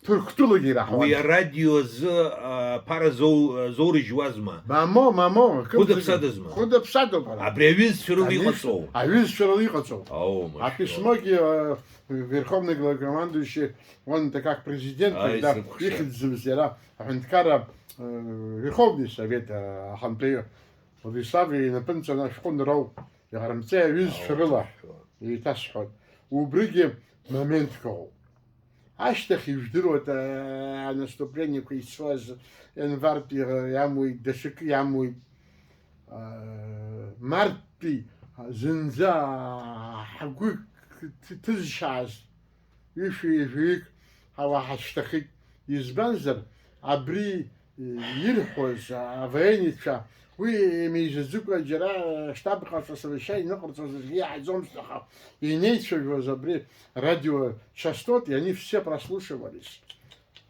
Ҭырқәтәылагьы ираҳәон. Уи арадио азы, а, ԥара зоу-, зоурыжьуазма? Мамо, мамо, кымзарак. Хәыда-ԥсадазма? Хәыда-ԥсадоуп ара. Абри аҩызцәа рыла Конечно, иҟаҵоу? Аҩызцәа рыла иҟаҵоу. О, мышкы. Аписьмогьы, а, Верховный главнокомандующий, он-то как президент, Ааи, тогда сырхәшьа. Ихьӡымз иара аҳәынҭқарра, э, Верховный Совет, э, ахантәаҩы Владислав инапы нҵаны ашәҟәы нроу, иҟарымҵеи аҩызцәа Ааи, рыла, сырхәшьа. Еиҭасҳәоит. Убригьы моментк ыҟоуп. Ашьҭахь ижәдыруеит, э, анаступлениақәа ицуаз, январтәи иамуит, даҽакы иамуит. Э, марттәи зынӡа ҳгәы ҭ-, ҭызшьааз ҩышәи жәаҩык ҳауаа ҳашьҭахеит. Избанзар, абри, э, ирҳәоз авоенницәа, уи еимеизаӡыкәа џьара штаб ҟаҵа совещание ныҟарҵоз аӡәгьы иаҳаӡомызт, аха инеицәажәоз абри радиочастот, и они все прослушивались.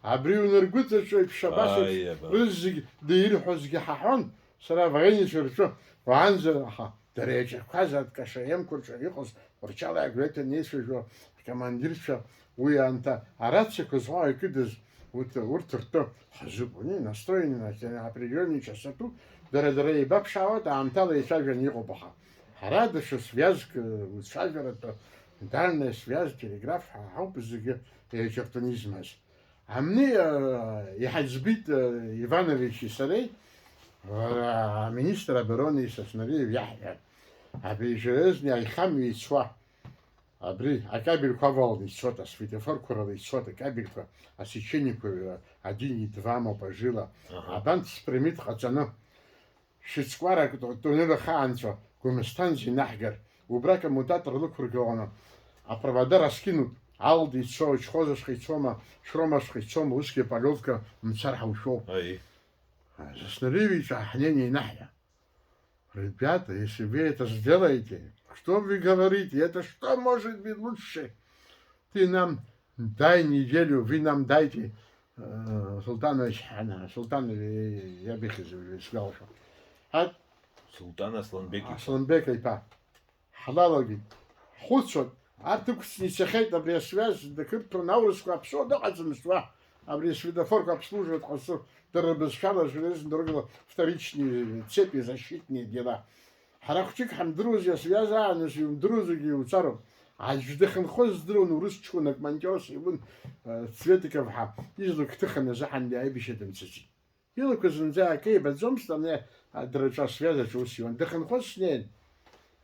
Абри унаргәыҵаҿы еиԥш абас еиԥш Ааи, аба. Рызегь дирҳәозгьы ҳаҳәон, сара авоенницәа рҿы уаанӡа, аха дара иаҿақәаз аткашаемқәа рҿы иҟаз Урчала агәеиҭа неицәажәо ҳкомандирцәа уи анҭ арациақәа зҳәо икыдыз, урҭ, урҭ ртәы ҳазыҟоуп, они настроены на определённую частоту, дара, дара еибаԥшаауеит, аамҭала еицәажәаны иҟоуп, аха ҳара даҽа связк, э, уцәажәаратәы, дальняя связь, телеграф ҳа ҳауп зегьы еиҿартәаны измаз. Амни, э, иҳаӡбит, э, Ивановичи сареи, э, аминистр оборони Саснариев иаҳҳәап, абри ижәаҩызни аихамҩа ицуа, абри акабельқәа аваланы ицоит, асветофорқәа рыла ицоит акабельқәа, асечениқәа, э, один и два мопажила, Аҳа. Абанҭ спрямит ҟаҵаны. Ԥшьыцкуарак тоннель ахаанҵәо Гәымсҭанӡа инаҳгар, убра акоммутатор лықәыргыланы апровода раскинут, Алда ицо, Чхозашҟа ицома, Шромашҟа ицома, усгьы аполётка мцар ҳаушәоуп. Аи. Зыснарывеиҵәа ҳнеины инаҳҳәа. Ребята, если вы это сделаете, что вы говорите? Это что может быть лучше? Ты нам дай неделю, вы нам дайте, э, Султанович, ана, Султанович, я бихизу, сгалшо. Ҳаит. Султан Асланбек иԥа. Асланбек иԥа. Ҳлалагеит. Ҳхәыцуан. Арҭ ықәцны ицахьеит абри асвиаз, дақырҭуан аурысқәа аԥсуа дыҟаӡамызт уа. Абри асветофорқәа обслуживать ҟазҵо, дара рбызшәала железная дорога вторичные цепи, защитные дела. Ҳара хәҷык ҳамдыруази асвиаз аан ус иумдыруазаргьы иуцароуп. Аӡә дахьынхоз здыруан урыс ҷкәынак Мантиос иун, э, Цветиков ҳәа, излак ҭыхын азы ҳанди аибашьра дымцаӡеит. Илақәа зынӡа акы еибаӡомызт, ани адырраҿы асвиаз аҿы ус иуан. Дахьынхоз снеин.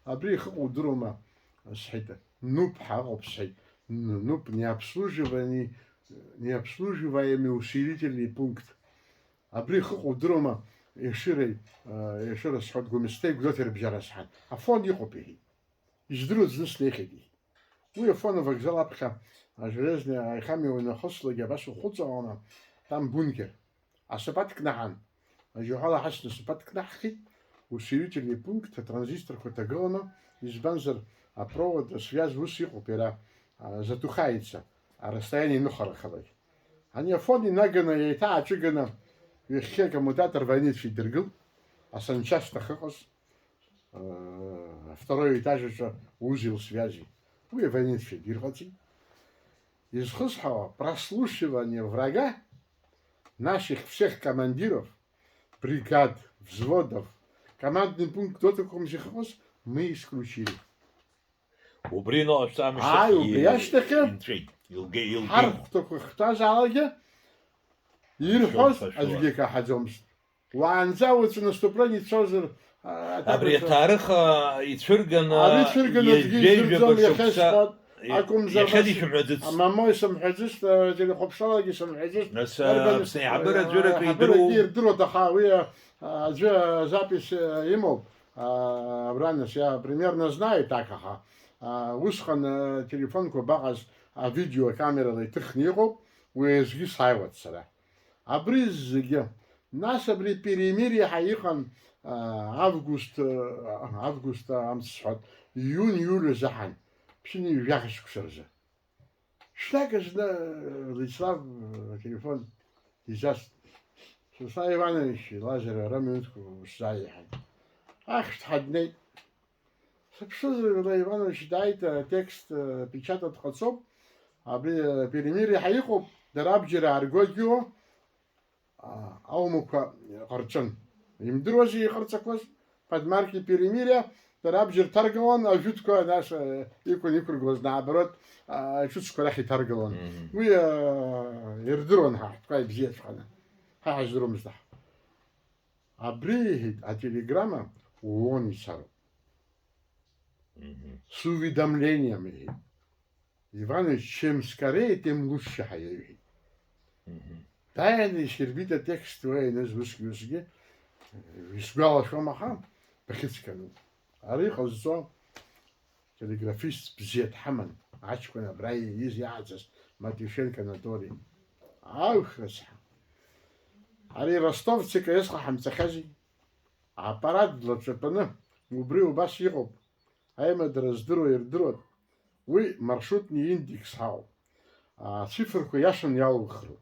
Абри ихыҟоу удыруама? Сҳәеит, Нуп ҳәа ыҟоуп, сҳәеит. Н-, Нуп необслуживаемый, необслуживаемый усилительный пункт. Абри ихыҟоу удыруама, Ешыреи, э, Ешыра сҳәоит, Гәымсҭеи Гәдоуҭеи рыбжьара сҳәан. Афон иҟоуп, иҳәеит. Издыруа зны снеихьеит, иҳәеит. Уи Афон авокзал аԥхьа, ажелезный аихамҩа уанахыслак, абас ухәыҵаланы, там бункер. Асапат кнаҳан. Ажьаҳәала ҳасны асапат кнаҳхит, усилительный пункт, атранзисторқәа ҭагыланы, избанзар, апровод, асвиаз ус иҟоуп иара, а, затухается, арасстоание иныхарахалак. Ани Афон инаганы, еиҭааҿыганы, ҩахьхьи акоммутатор войнецәа идыргылт, асанчасть ахьыҟаз, э, второй этаж аҿы узел связи. Уи авойнецәа дирҟаҵеит. Изхысҳәаауа, прослушивание врага, наших всех командиров, бригад, взводов, командный пункт Гәдоуҭа акәымзи иахьыҟаз, мы исключили. Убри ноҟашәҵа амышьҭахь Ааи, убри ашьҭахьы инҵәеит, илгеит, илгеит. Ҳархәҭақәа хҭазаалакгьы ирҳәоз Шәуа, шәуа. Аӡәгьы икаҳаӡомызт. Уаанӡа уаҵәы наступление ицозар, а, Абри атәақәа аҭаарых, а, ицәырганы, Ари цәырганы аӡәгьы ҩажәижәаба издырӡом, иахьа шықәса, ишԥа-, акәымзар, иахьа нас, дышәымҳәаӡыц. Мамои сымҳәаӡыцт, а, телехәаԥшрала сымҳәаӡыцт, Нас, а, дарбан-, Аԥсны аиҳабыра а, аӡәырак аиҳабырагьы идыруоу. Ирдыруа, аха уи, а, аӡәы азапись, а, имоуп, а, абра нас, я примерно знаю так, аха, а, усҟан, а, телефонқәа абаҟаз, авидеокамерала иҭыхны иҟоуп, уи аӡәгьы сааиуеит сара. Абри зегьы. Нас абри перемирие ҳәа иҟан, а, август, а, август амц сҳәоит, июнь, иуль азыҳәан, ԥшьынҩажәи жәаха шықәса рзы. Ҽнак зны, э, Владислав, э, ателефон дизаст-, Руслан Иванович, Лазарев, ара минуҭқәа сзааиҳәан. Ахьшәҭҳәа днеит. Сыԥшызар, Руслан Иванович дааит, атекст, э, печатать ҟаҵоуп. Абри, э, перемирие ҳәа иҟоуп, дара абџьар ааргогьы, а, аумақәа ҟарҵон. Имдыруази иҟарҵақәаз, подмарки перемирия, дара абџьар ҭаргалон, ажәытәқәа нас, э, иқәын иқәыргылоз, наоборот, а, аҿыцқәа рахь иҭаргалон. Мгм. Уи, а, ирдыруан ҳа ҳтәқәа ибзиаҵәҟьаны. Ҳа ҳаздыруамызт аҳ. Абри, иҳәеит, ателеграмма ООН ицароуп. Мгм. С уведомлением, иҳәеит. Иваныч, чем скорее, тем лучше, ҳәа иаҩит. Мгм. Дааины иширбеит атекст уа ианыз усгьы-усгьы, исгәалашәом, аха бахьыцқьану. Ара иҟазҵо телеграфист бзиа дҳаман, аҷкәын абра ииз иааӡаз Матиушенко Анатоли. Ау, рыцҳа! Ари Ростов ЦКС ҟаҳамҵахьази? Аппарат длаҵатәаны, убри убас иҟоуп. Аимадара здыруа ирдыруан. Уи маршрутный индекс ҳауп. Ацифрқәа иашан иалухроуп.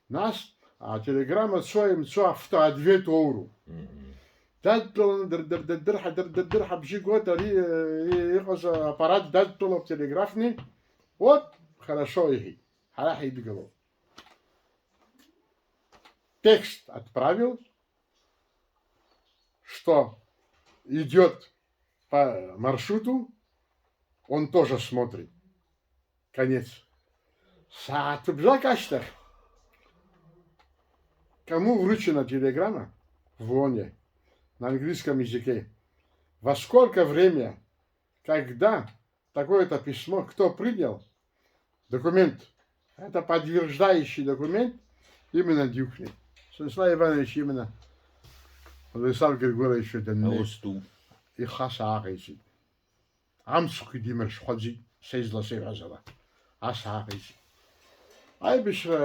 Нас ателеграмма цо-имцо автоответ уоуроуп. Мгм. Дадтәаланы дыр-, дыр-, дырдырҳа, дыр-, дырдырҳа бжьы гоит, ари, э, иҟаз аппарат дадтәалоуп телеграфный. Вот, хорошо, иҳәеит. Ҳара ҳидгылоуп. Текст отправил, что идёт по маршруту, он тоже смотрит. Конец. Сааҭыбжак ашьҭахь. Кому вручена телеграмма? В ООНе. На английском языке. Во сколько время, когда такое-то письмо, кто принял? Документ. Это подтверждающий документ именно Дюкни. Станислав Иванович именно Владислав Григорьевич даннеи, аус ду, ихы ас ааҟаиҵеит. Амцхәгьы димырҽхәаӡеит, са изласеиҳәаз ала. Ас ааҟаиҵеит. Аибашьра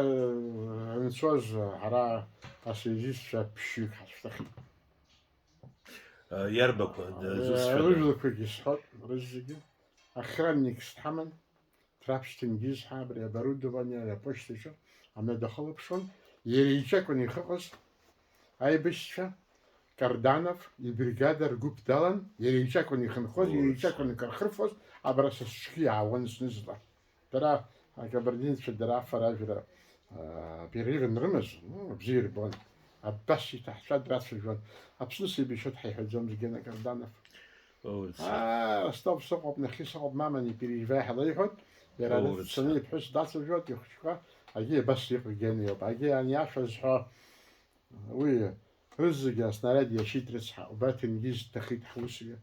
анцоз, ҳара асвязистцәа ԥшьҩык ҳашәҭахьан. Иарбақәа, э, зусҭцәада? Рыжәлақәагьы сҳәап, рызегьы. Охранникс дҳаман, Ҭраԥшь Ҭенгиз ҳәа, абри оборудование, ари аԥошьҭаҿы амҩа дахылаԥшуан. Иара иҿы акәын ихыҟаз аибашьцәа, Карданов ибригада ргәыԥ далан, иара иҿы акәын ихынҳәуаз, иара иҿы акәын икархырфоз, абра са сҿгьы иаауан зны-зынла. Дара, акабардинцәа, дара афара ажәра, аа, перерыв анрымаз, ну, бзиа ирбон. Абас иҭаҳцәа драцәажәон. Аԥсны сеибашьуеит ҳәа иҳәаӡомызт Гена Карданов. Оо, ца. Аа, астол сыҟоуп, нахьхьи сыҟоуп, мама, не переживай ҳәа леиҳәоит. Иара Оо, дцаны ца. Иԥҳәыс дацәажәоит, ихәыҷқәа, агьи абас иҟоу Гена иоуп. Агьи ани ашәа зҳәо, уи рызегьы аснариад иашьит рыцҳа, убарҭ ингьы изҭахеит ҳусуҩы.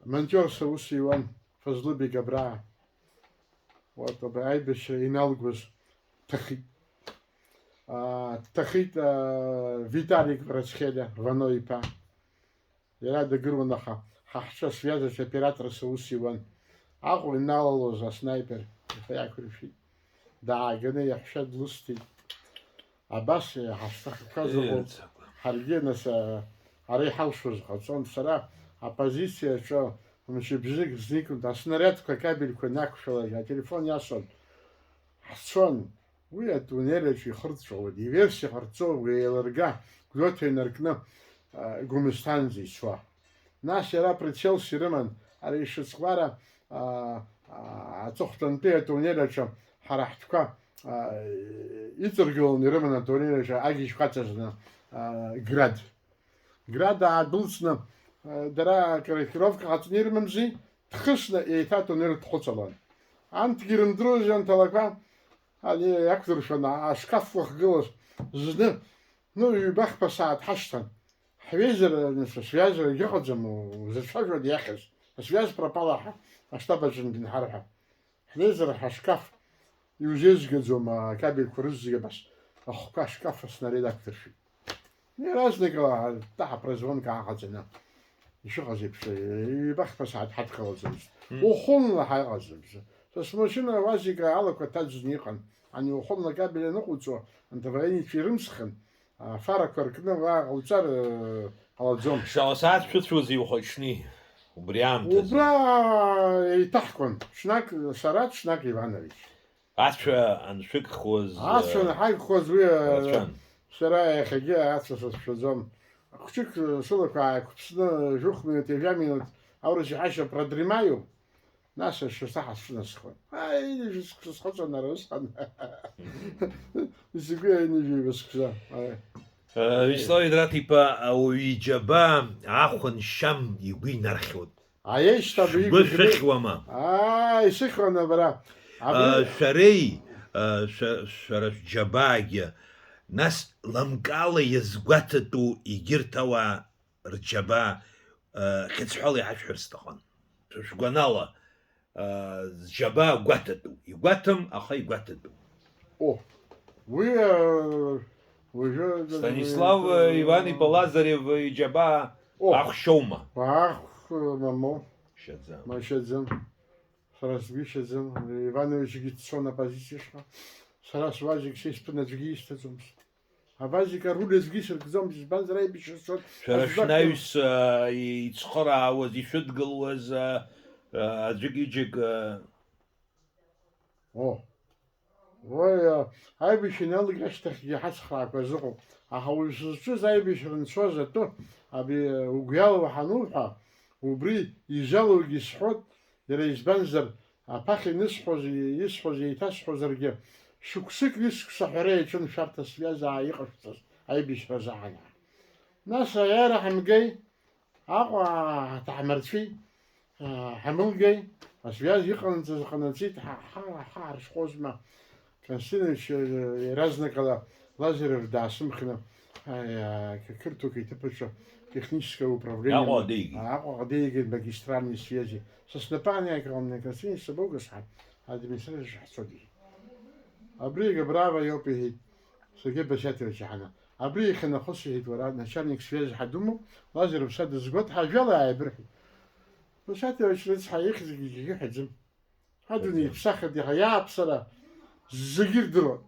Монтиорс аус иуан Фазлыбег абра. Вот, абра аибашьра иналгоз дҭахеит. Аа, дҭахеит, аа, Виталик Врачхелиа, Вано иԥа. Иара дагыруан, аха ҳа ҳҿы асвиазаҿы операторс аус иуан. Аҟәа иналалоз аснаипер ихы иақәиршәеит. Дааганы иаҳәшьа длысҭеит. Абас ҳашҭахқәаз ыҟоуп. Ҳаргьы, нас, а, ара иҳалшоз ҟаҵон. Сара апозициа аҿы мчыбжьык зникәын, аснариадқәа акабельқәа инақәшәалак, ателефон иасуан. Ҳцон. Уи атуннель аҿы ихырҵәауеит. Диверсиа ҟарҵо, уи еилырга, Гәдоуҭа инаркны, а, Гәымсҭанӡа ицуа. Нас иара прицелс ирыман, ари ишыцхәара, аа, аа, аҵыхәтәантәи атуннель аҿы ҳара ҳтәқәа, аа, иҵаргыланы ирыман атуннель аҿы агьежьқәа аҵазны, аа, Град. Град аадәылҵны, аа, дара корректировка ҟаҵаны ирымамзи, дхысны еиҭа атуннель дхәыцалон. Анҭгьы ирымдыруаз анҭалақәа, ани иақәдыршәан, ашкаф уахгылаз зны, ну, ҩба-хԥа сааҭ ҳашьҭан. Ҳҩызара, нас, асвиазара егьыҟаӡам, узацәажәоит иахьыз. Асвиаз пропала ҳәа, аштаб аҿынтә инҳарҳәа. Ҳлеизар ҳашкаф иузеизгаӡом, акабельқәа рызегь абас ахқәа ашкаф аснариад ақәдыршәит. Иаразнакала ҳтәы ҳапрозвонка ааҟаҵаны ишыҟаз еиԥш, ҩба-хԥа сааҭ ҳадкылаӡомызт. Мм. Уахынла ҳаиҟаӡамызт. Са смашьына УАЗик алақәа ҭаӡыны иҟан. Ани уахынла акабель аныҟауҵо, анҭ авоенницәа ирымсхын, афарақәа ркны уа ҟауҵар, э, ҟалаӡом. Шаҟа сааҭ шәыцәоузеи ухәаҽни убри аамҭазы? Убра еиҭаҳкуан, ҽнак сара, ҽнак Иванович. Ацәа аншәыгхоз, ацәа э, анҳагхоз уи, э, рацәан. Сара иахьагьы ацәа сацәшәаӡом. Хәыҷык, э, сылақәа ааиқәԥсны, жәохә минуҭ, ҩажәа минуҭ аурыс иҳәашьа продремаю. Нас ашьаца ҳасҿынасхоит. Аи, ҩажәа шықәса схыҵуан ара усҟан. Мгм. Изакәи аҩны жәаҩа шықәса? Аи. Э, Вячеслав Едраҭ-иԥа, ауаҩы иџьабаа ахәан шьам игәы инархьуеит. Аиеи, шьҭа абри шәгәы игәаӷьны шәыхьуама? Ааи, исыхьуан абра. Абри Э, шәареи, э, шәа-, шәара шәџьабаагьы, нас лымкаала иазгәаҭатәу егьырҭ ауаа рџьабаа, э, хьыӡҳәала иҳашәҳәар сҭахын. Шәа шәгәанала, э, зџьабаа гәаҭатәу. Игәаҭам, аха игәаҭатәу. О, уи, э, уажәы, Станислав, э, Иван-иԥа Лазарев иџьабаа О. Ахә шьоума? Ахә, э, мамоу. Шьаӡам. Машьаӡам. Сара сгәы ишьаӡам. Ивановичгьы дцон апозициаҿы. Сара суазик са исԥын аӡәгьы исҭаӡомызт. Авазик аруль аӡәгьы исыркӡомызт, избанзар аибашьра сцон. Шәара аӡәгьы шәнаҩс, а, ицхыраауаз, ишәыдгылуаз, а, а, аӡәык-ҩыџьак, а, О. Уи, а, аибашьра иналга ашьҭахьгьы ҳацхраақәа зыҟоуп. Аха уажә сызҿыз аибашьра нцәоз атәы, абри, а, угәы иалоу ҳануҳәа, убри изалоугьы сҳәот, иара избанзар, аԥахьа инысҳәоз, исҳәоз еиҭасҳәозаргьы, шықәсык ҩышықәса ҳәара иаҿын шәарҭ асвиазаа иҟашәҵаз аибашьра азаҳанаҳа. Нас аиааира ҳамгеи, Аҟәа ҳҭаҳмырцәеит, ҳамылгеи, асвиаз иҟанаҵаз ҟанаҵеит, ҳа, ҳа, ҳа ҳарҽхәозма. Константинович, э, иаразнакала Лазарев даасымхны, аи, а, қырҭуак иҭыԥ аҿы техническое управление Аҟәа адигеит. Аҟәаҟа дигеит магистральные связи. Са снапы аниакыланы, Константинович, сабоугаз ҳәа, администрациаҿы ҳцоит, иҳәеит. Абригь браво иоуп, иҳәеит, Сергеи Басиаҭович иаҳаны. Абри иахьанахыс, иҳәеит, уара, начальник связи ҳадумоуп, Лазарев са дызгоит, ҳажәала ааибырҳәеит. Усаҭ иоуч рыцҳа, ихьӡгьы егьагьы ҳәаӡым. Адунеи иԥсахит иаха иааԥсара зегьы ирдыруан.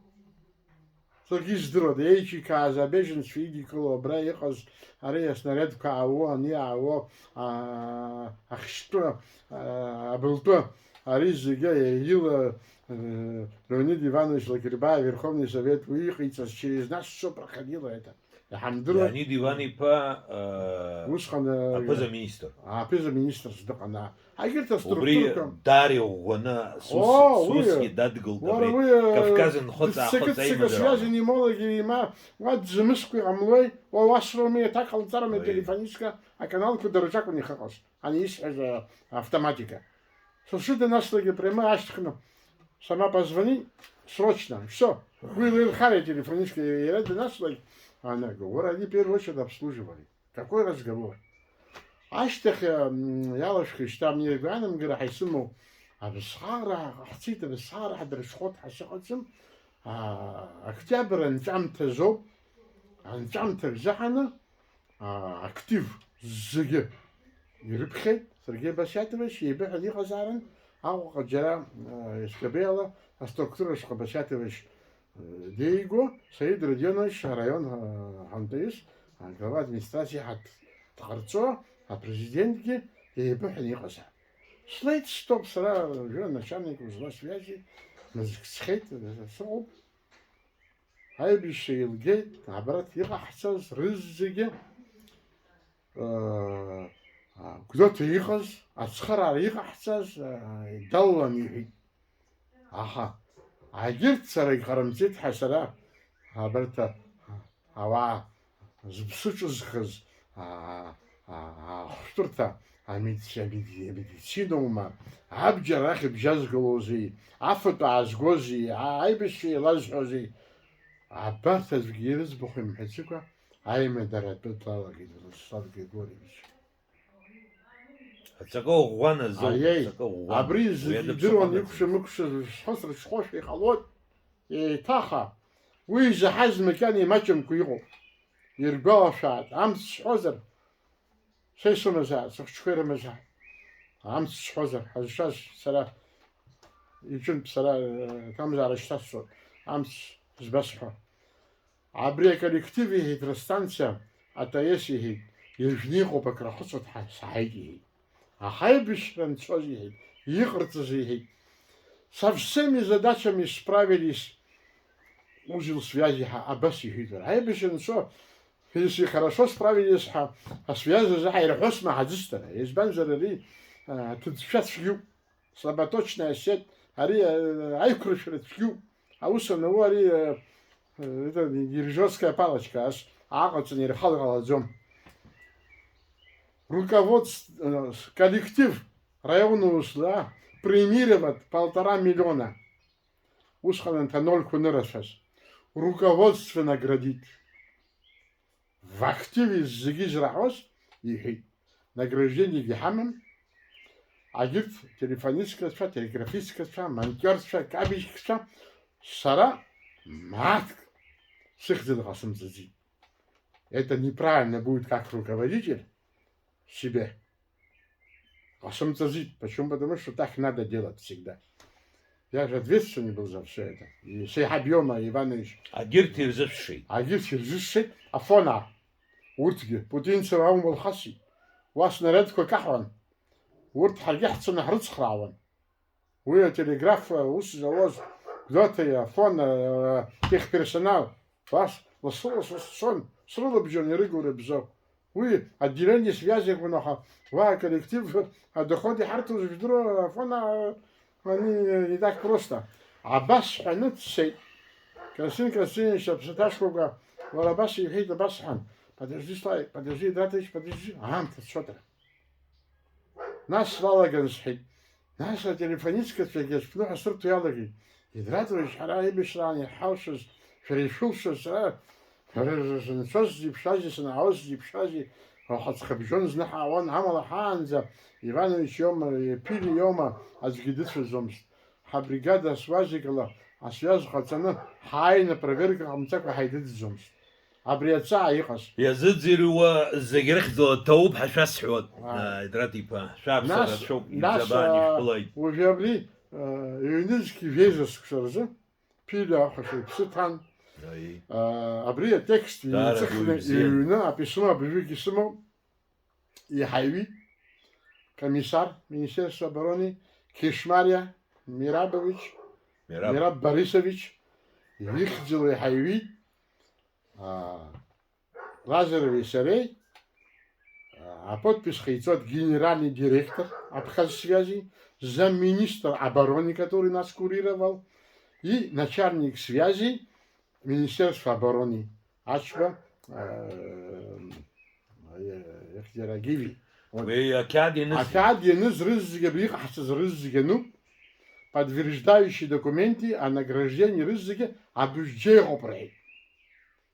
Зегьы издыруан, еиҿикааз абеженцәа идикыло, абра иҟаз ари аснарядқәа аауо, ани аауо, аа, ахьшьтәы, аа, абылтәы, ари зегьы еиила, э, Леонид Иванович Лакербаев, Верховный Совет, уи иҟаиҵаз через нас всё проходило это. Иҳамдыруа. Леонид Иван-иԥа, э, усҟан, э, аԥыза-министр. Аԥыза-министрс дыҟан, аа. Егьырҭ убри аструктурақәа даара иӷәӷәаны сус, О, уи, сусгьы дадгылт уара, абри уи, э, Кавказ инхыҵ-аахыҵ дццакы-ццакы аимадара. Связи не имоуа, ма уа дзымыскәа иҟамлои, уа уасроуми, аҭак ҟалҵарами, уи ателефонистка, аканалқәа дара рҿакәын ихыҟаз, ани исҳәаз, э, автоматика. Сылшьы данаслагьы прямо ашьҭыхны, сама позвони, срочно, всё. Уи леилхара ателефонистка иара данаслагь, она говорит, они в первую очередь обслуживали. Какой разговор? Ашьҭахь, м, иалашәхи шьҭа, мне гәаанамгара ҳаисымоу, абысхара ҳцеит, абысхара ҳдырҽхәоит ҳәа сыҟаӡам. А, октиабр анҵәамҭазоуп, анҵәамҭа рзыҳәаны, аа, актив зегьы ирыԥхьеит, Сергеи Басиатович еибыҳәан иҟазаарын, Аҟәаҟа џьара, аа, СКБ ала аструктура шҟа Басиатович, э, деиго, Саид Родионович араион, аа, ҳантаҩыс, аа, глава администрациа ҳаҭ-, дҟарҵо, апрезидентгьы еибыҳәан иҟазаарын. Слеит, стоп, сара уажәы аначальник узла связи, мызк схеит, сыҟоуп. Аибашьра еилгеит, абарҭ иҟаҳҵаз рызегьы, э, Гәдоуҭа иҟаз, ацхыраара иҟаҳҵаз, э, далалан иҳәит. Аха, агьырҭ сара иҟарымҵеит ҳәа сара, абарҭ, а, ауаа зыԥсы ҿызхыз, аа, аа, ахәшәтәырҭа, амедици-, амеди-, амедицинаума, абџьар ахьыбжьазгалозеи, афатә аазгозеи, а-, аибашьцәа еилазҳәозеи, абарҭ аӡәгьы ирыӡбахә имҳәаӡакәа аимадара атәы далагеит Владислав Григорьевич. Аҵакы ӷәӷәан азоуп, Аиеи, аҵакы ӷәӷәан. Абри Уи зегьы адыԥсыхәа идыруан, амаӡам. Икәша-мыкәша зышәхәыцра ҽхәашәа иҟалоит. Еиҭаха, уи изаҳаз макьана имаҷымкәа иҟоуп. Иргәалашәааит, амц сҳәозар, са исымазааит, сыхәыҷқәа ирымазааит. Амц сҳәозар, ҳазшаз сара, иҿынтә сара, э, ҭамзаара шьҭасҵоит, амц збасҳәо. Абри аколлектив, иҳәеит, рыстанциа, АТС, иҳәеит, ижәны иҟоуп, акрахыҵуеит ҳа, саҳаит, иҳәеит. Аха аибашьра анцоз, иҳәеит, иҟарҵаз, иҳәеит, со всеми задачами справились, узел связи ҳа, абас иҳәеит, уара. Аибашьра анцо, если хорошо справились ҳәа, асвязь азы ҳаирҳәо смаҳаӡыст ара. Избанзар, ари, а, аҭыӡшәа цәгьоуп. Слаботочная сеть, ари, э, аиқәыршәара цәгьоуп. Аус анауу ари, э, э, это, дирижерская палочка, ас аҟаҵаны ирхала ҟалаӡом. Руководство, э, коллектив районного суда премировать полтора миллиона. Усҟан анҭ анольқәа нырацәаз. Руководство наградит. В активе зегьы израҳәоз, иҳәеит, награждениагьы ҳамам, агьырҭ телефонисткацәа, телеграфисткацәа, монтиорцәа, кабеиџькцәа, сара мааҭк сыхьӡаны ҟасымҵаӡеит. Это неправильно будет как руководитель себе. Ҟасымҵаӡеит. Почему? Потому что так надо делать всегда. Я же ответственный был за всё это. И сеиҳаб иоума, Иванович. Агьырҭ ирзышәшеит. Агьырҭ ирзышшеит, Афона. Урҭгьы, Путинцев аума лхасит. Уа снарядқәа каҳауан. Урҭ ҳаргьы ҳцаны ҳрыцхраауан. Уи ателеграф аус зауаз Гәдоуҭа, Афон, э, техперсонал, бас, лассы-лассы сцон, срылабжьон ирыгу рыбзоу. Уи отделение связи акәын, аха уа аколлектив адоход иҳарҭоз жәдыруа, Афон, а, ани, не так просто. Абас ҳәаны дцеит. Константин Константинович аԥсаҭа шкәакәа, уара абас иҳәеит, абас ҳәан. Подожди, Славик, подожди, Дратович, подожди. Аамҭа цоит ара. Нас слалаган сҳәеит. Нас ателефонисткацәагьы ацәԥныҳәа сырҭо иалагеит. Идратович, ҳара аибашьраан иҳалшаз, шәара ишәылшаз, сара, шәара шәынцәа сзеиԥшази, санаауаз сзеиԥшази, уаха ҵхыбжьон зны ҳаауан, амала ҳаанӡа Иванович иоума, Пили иоума, аӡәгьы дыцәаӡомызт. Ҳабригада асвязикала асвиаз ҟаҵаны, ҳааины апроверка ҟамҵакәа ҳаидыдӡомызт. абри аҵаа иҟаз. Иазыӡырҩуа зегь рыхьӡала дҭоуп ҳәа шәасҳәоит, Ааи. Ааи, Драт иԥа. Шәааԥсара Нас, рацәоуп, нас, ибзабаан, аа, ишәԥылеит. Уажәы абри, аа, ҩнызқь жәеиза сықәса рзы, ԥыжәа ахәаша иԥсы ҭан. Аи. Аа, абри атекст Даара иҵыхны уаҩ бзиан. Иҩны аписьмо абыржәгьы сымоуп. Иҳаҩит комиссар Министерства обороны Кишмариа Мирабович, Мираб. Мираб Борисович, ихьӡала иҳаҩит, аа, Лазарови сареи, аа, аподпись ҟаиҵоит генеральный директор Абхазсвязи, замминистра обороны, который нас курировал, и начальник связи Министерства обороны Ачба, э, э, Гиви. Вот. Уи ақьаад ианыз. Ақьаад ианыз рызегьы, абри иҟаҳҵаз рызегьы ануп, подтверждающие документы о награждении рызегьы абжьеиҟоуп рҳәеит.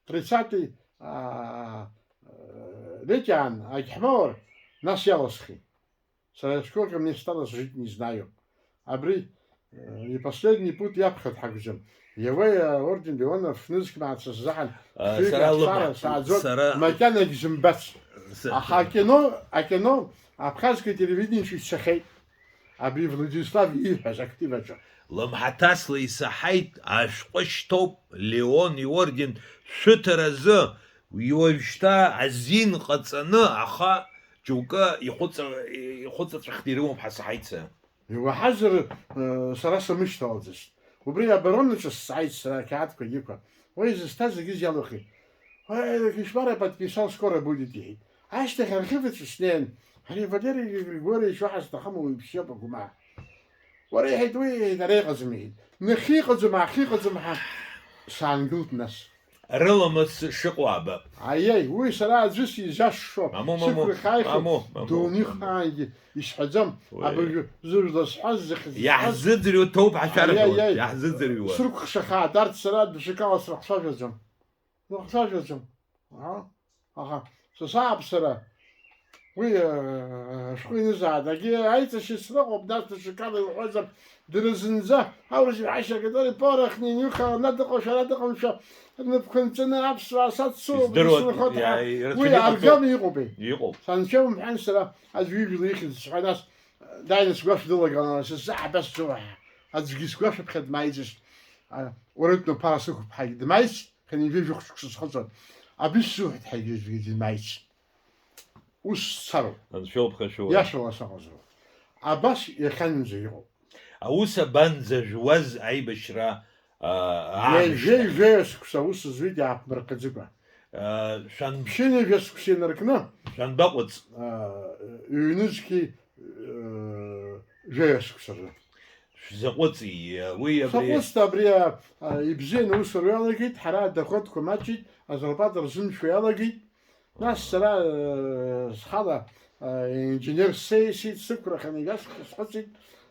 Тридцатый, а, э, летиан агьҳмаур, нас иаласхи. Сара сколько мне осталось жить, не знаю. Абри, э, и последний путь иаԥхьа дҳагәӡам. Иауеи аорден Леонов нызқь мааҭ сыззаҳан, А, хҩык сара аԥсара лыма-, сааӡоит, сара макьанагь зымбац. С- Аха акино, акино, абхазское телевидение ицахьеит. Абри Владислав ииҳәаз актив аҿы. Лымҳаҭасла исаҳаит, ашәҟәы шьҭоуп, Леон иорден шәыҭаразы, уажәшьҭа азин ҟаҵаны, аха џьоукы ихәыҵа-, ихәыҵаҵәахны ирымоуп ҳәа саҳаит сара. Иуаҳазар, э, сара сымышьҭалӡацт. Убри абаронаҿы сҵааит сара ақьаадқәа егьиқәа. Уи зысҭаз зегьы изиалухи. Уи Кишмара подписал, скоро будет, иҳәеит. Ашьҭахь архив аҿы снеин, ари Валери Григорьевич уаҳа сҭахым, уи бзиоуп, агәмаа. Уара, иҳәеит, уи, иҳәеит, ара иҟаӡам, иҳәеит. Нахьхьи ыҟаӡам, аахьхьи ыҟаӡам ҳәа саангылт нас. Рыламыс шыҟоу аабап. Аиеи, уи сара аӡәы сизашшо, Мамоу, мамоу, сықәырхаахьоу, мамоу, мамоу, дунеихаангьы исҳәаӡом. Уи. Абыржәы зыжәла сҳәаз, зыхьӡ сҳәаз. Иаҳзыӡырҩуа ҭоуп ҳәа шәарҳәоит, Аиеи, аиеи. Иаҳзыӡырҩуа. Срықәхшахааит, арҭ сара даҽакала срыхцәажәаӡом. Срыхцәажәаӡом. Аҳа. Аха, са сааԥсара, уи, э, шәҟәы инызааит. Агьи аиҵашьа срыҟоуп, нас даҽакала иуҳәозар, дара зынӡа, аурыс иҳәашьа акаҵәара порох, нинюха, ана дыҟоушәа, ара дыҟамшәа, рнапқәа нҵәаны аԥсуаа саццылоуп, Издыруан, исынхоит ҳәа. Иа-, ирацәаны Уи иҟаҵоуп. Аргама иҟоупеи? Иҟоуп. Саншьа умҳәан сара аӡә ижәла ихьӡ сҳәа, нас, дааины сгәашә дылагалан, сзаҳбаз сыуаҳа. Аӡәгьы сгәашәаԥхьа дмааицызт. А, уаратәны ԥара сықәԥҳагь дмааицт. Хынҩажәи жәохә шықәса схыҵуан. Абри сзуҳәеит, ҳәа егьырҭгьы дымааицт. Ус сцароуп. Анцәа илԥхашәо уара. Иашала саҟазароуп. Абас иахьанӡа иҟоуп. Аус абанӡажәуаз аибашьра, аа, аамышьҭахь? Ҩажәеи жәаҩа шықәса аус зуит иааԥмырҟьаӡыкәа. Аа, шәан- Ԥшьынҩажәа шықәса инаркны, шәанбаҟәыҵ? Аа, ҩнызқьи, э, жәаҩа шықәса рзы. Шәзаҟәыҵи, уи абри Саҟәыҵт, абри, а, а, ибзианы аус руалагеит, ҳара адоходқәа маҷит, азарплата рзымшәо иалагеит. Нас сара, э, схала, э, инженер сеисит, сықәрахьан, егьа схәыцит.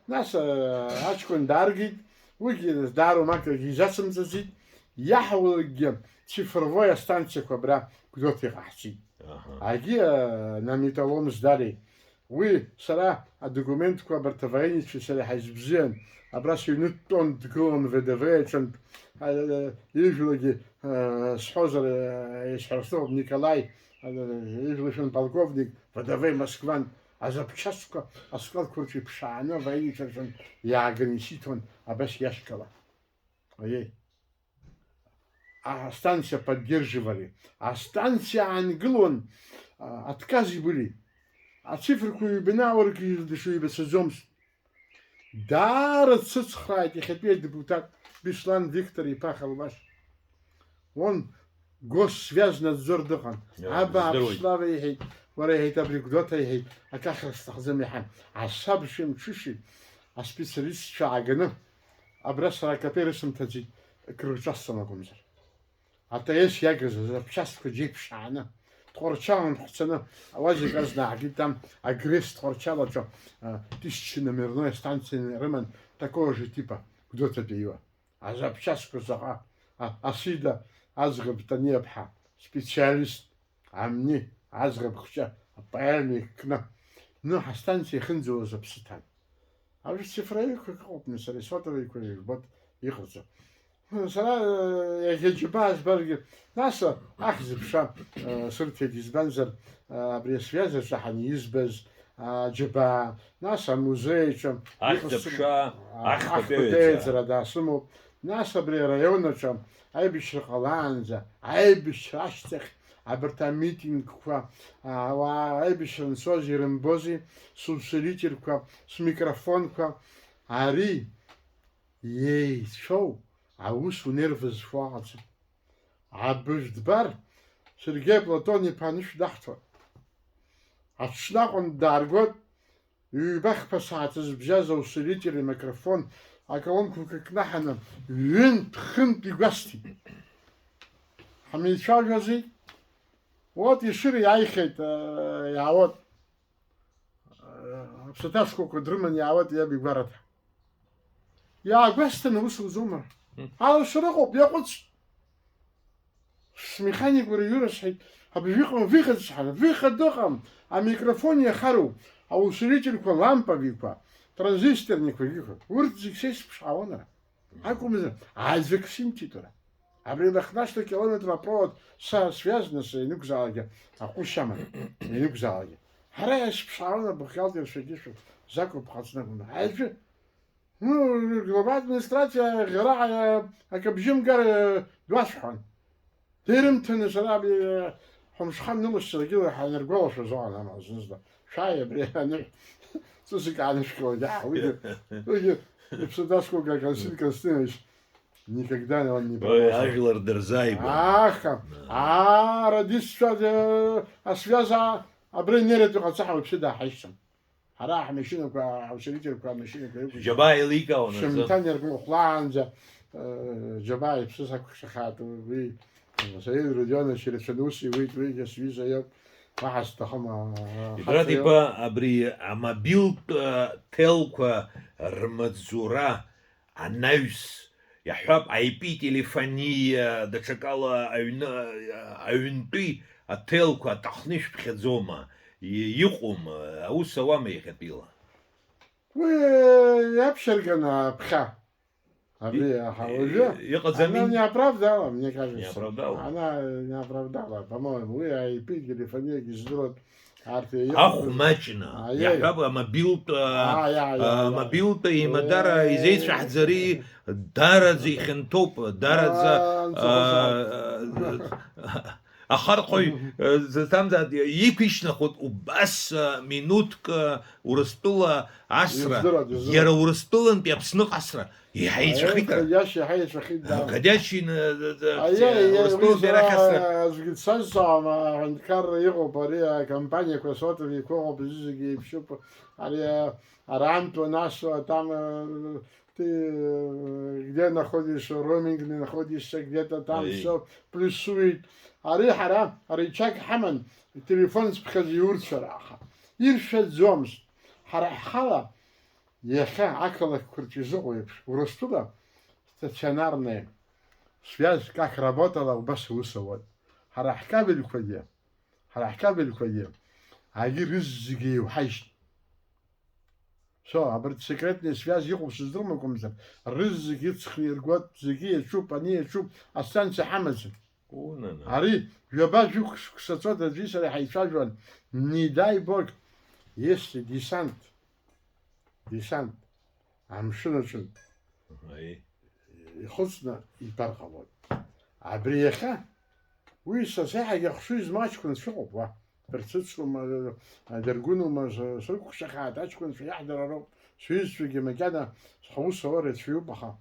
Нас, э, аҷкәын дааргеит, уигьы даара умак изацымҵаӡеит. Иаҳуалакгьы цифровой астанциақәа абра Гәдоуҭа иҟаҳҵеит. Аҳа. Агьи, э, на металлолом сдали. Уи сара адокументқәа абарҭ авоенничцәеи сареи ҳаизбзиан, абра сыҩны дтәон, дгылан В Д В аҿынтә, а, ижәлагьы, а, сҳәозар, а, исҳәарсоуп, Николаи, а, ижәлашәан полковник, В Д В Москван, азапчастқәа асклад қәырҿы иԥшааны авоенничцәа рҿынтә иааганы исиҭон, абас иашьҭала. Аиеи. Астанциа поддерживали. Астанциа аангылон, а, отказы были. Ацифрқәа ҩбаны ауркьыжьра дышыҩбацаӡомызт. Даара дсыцхрааит иахьатәи адепутат Беслан Виктор-иԥа Халбаш. Он Госсвязьнадзор дыҟан. Иа, Абааԥс, издыруеит. Слава иҳәеит, уара иҳәеит, абри Гәдоуҭа иҳәеит, акахра сҭахӡам иҳәан. Асабшеи амҽышеи аспециалистцәа ааганы, абра сара акапеи рысымҭаӡеит, акрырҿасҵон акәымзар. АТС иагыз азапчастқәа џьеиԥшааны, Тҟәарчалнтә ҳцаны, ауазик азна ҳгеит, там, Агресс Тҟәарчалаҿы, а, тысяча номерной станциа рыман, такого же типа, Гәдоуҭатәиуа. Азапчастқәа заҟа, а, Асида аӡӷаб Таниаԥҳа, специалист, амни, аӡӷаб хәҷы, апаель икны, ныҳәа астанциа иахьынӡауаз аԥсы ҭан. Абри цифровикқәак ыҟоуп, нас, ари сотовикқәа ижәбоит иҟарҵо. Сара, э, иахьа џьабаа збаргьы, нас, э, ахьӡ-ԥша, э, сырҭеит, избанзар, э, абри асвиаз аҿы ҳанизбаз, а, џьабаа, нас амузеи аҿы иҟасҵо-, Ахьӡ-аԥша, а, ахьтә ахьтә аҩаӡара. Аҩаӡара, да, сымоуп. Нас абри араион аҿы аибашьра ҟалаанӡа, аибашьра ашьҭахь абарҭ амитингқәа, а, ауаа аибашьра анцоз ирымбози, сусырителқәа, смикрофонқәа, ари еицәоу аус унервы зфо аҟаӡам. Абыжә дбар, Сергеи Платон-иԥа анышә даҳҭоит. Аҽны аҟынтә дааргоит, ҩба-хԥа сааҭ зыбжьаз аусуритель имикрофон аколонкақәа кнаҳаны, ҩынтә-хынтә игәасҭеит. Ҳмеицәажәази? Вот Ешыра иааихьеит, э, иаауеит. Аԥсаҭа шкәакәа дрыманы иаауеит иаб игәараҭа. Иаагәасҭаны ус лзума? Мм. Алшара ыҟоуп, иаҟәыҵ! Смеханик уара, Иура, сҳәеит, абыржә иҟам выход, сҳәан, выход ыҟам, амикрофон иахароуп, аусурителқәа ламповикқәа, транзисторникқәа, урҭ зегь са исԥшаауан ара. Акәымзар, аӡәк симҭеит уара. Абри лыхнашьҭа километр апровод са связаны са ианықәзаалакгьы, аҟәышь аман, ианықәзаалакгьы. Ҳара иаҳзыԥшаауан абухгалтершәагьы шәа закәыԥ ҟаҵнагәны. Аӡәы, ну, глава администрациа ӷьара акабжьы мгар дуасҳәон. Дирымҭаны сара абри ҳәымшхан нылашьцарагьы ҳанаргәалашәоз аҟан амала зынӡа. Шәааи абри аныҳә ҵәыцак аанышәкылоит, аа, уигьы, уигьы иԥсы дасхәо Константин Константинович. Никогда он не Ой, промажет. Ажәлар дырзааигәан. Аха, Да. Аа, радистцәа, э, асвяза абра инератәи ҟаҵа ҳәа уаҩԥсы дааҳаишьҭым. Ҳара ҳмашьынақәа, аусурителқәа амашьынақәа ықәыз. Џьабаа еиликаауан азы. Шьымҭан иаркны хәлаанӡа, э, џьабаа иԥсы сакәыхшахааит, уи, Саид Родионович ирацәаны ус иуит, уигьы сҩыза иоуп, уаҳа сҭахым, а, Ибрат хаҵа иоуп. Иԥа, абри амобилтә, э, ҭелқәа рмаҵзура анаҩс, иаҳҳәап, I P телефониа, даҽакала аҩны, аҩнтәи аҭелқәа аҭахны ишәԥхьаӡома? И-, иҟоума? Аус ауама иахьатәиала? Уи иаԥшьарганы аԥхьа. Абри И-, аха уажәы и-, иҟаӡами? Она не оправдала, мне кажется. Не оправдала. Она не оправдала, по-моему. Уи I P телефониагьы здырт. Арҭ еиҳа Ахә маҷны, Аиеи. Иаҳҳәап, амобилтә, а, Аиеи, аиеи, а, аиеи. Амобилтә еимадара Еи. Изеицәаҳҵари, дараӡа ихьанҭоуп, дараӡа, Аа, а, ахархәаҩ, а, зҭамзааит, иқәишьнахуеит убас, а, минуҭк, а, Урыстәыла асра, Издыруеит, издыруеит. Иара Урыстәылантәи Аԥсныҟа асра. Еиҳа еицәахеит ара. Ходящий еиҳа еицәахеит, да. Ходящий, э, э, Аиеи, э, аиеи, Урыстәылантәи уи арахь асра. Сара аӡәгьы дсазҵаауам, аҳәынҭқарра иҟоуп, ари акомпаниақәа сотовикқәа ыҟоуп, зегьы еиԥшуп. Ари, а, арантәи анасуа, там, э, ты, э, где находишься, роуминг находишься, где-то там Аиеи. Всё плюсует. Ари ҳара, ари чак ҳаман, телефон цыԥхьаӡа иурцәар аха. Иршәаӡомызт. Ҳара ҳхала Иахьа ақалақьқәа рҿы изыҟоу еиԥш, Урыстәыла стационарная связь как работала, убас аус ауеит. Ҳара ҳкабельқәагьы, ҳара ҳкабельқәагьы, али рызегьы еиуҳаишьҭ. Всё, абарҭ секретная связь иҟоуп сыздыруам акәымзар, рызегьы ыҵхны иргоит, зегьы иаҿуп, ани иаҿуп, астанциа ҳамаӡам. Унана. Ари ҩаба-жәохә шықәса ҵуеит аӡәи сареи ҳаицәажәон, не дай бог, если десант, десант амшын аҿынтә Аи. Ихыҵны итәар ҟалоит. Абри иахьа, уи са сеиҳагьы ахшыҩ змоу аҷкәынцәа ыҟоуп уа. Дырцыцума, дыргәынума, срыкәхшахааит, аҷкәынцәа иаҳдыруа роуп, сҩызцәагьы макьана ҳаус ауа рацәаҩуп, аха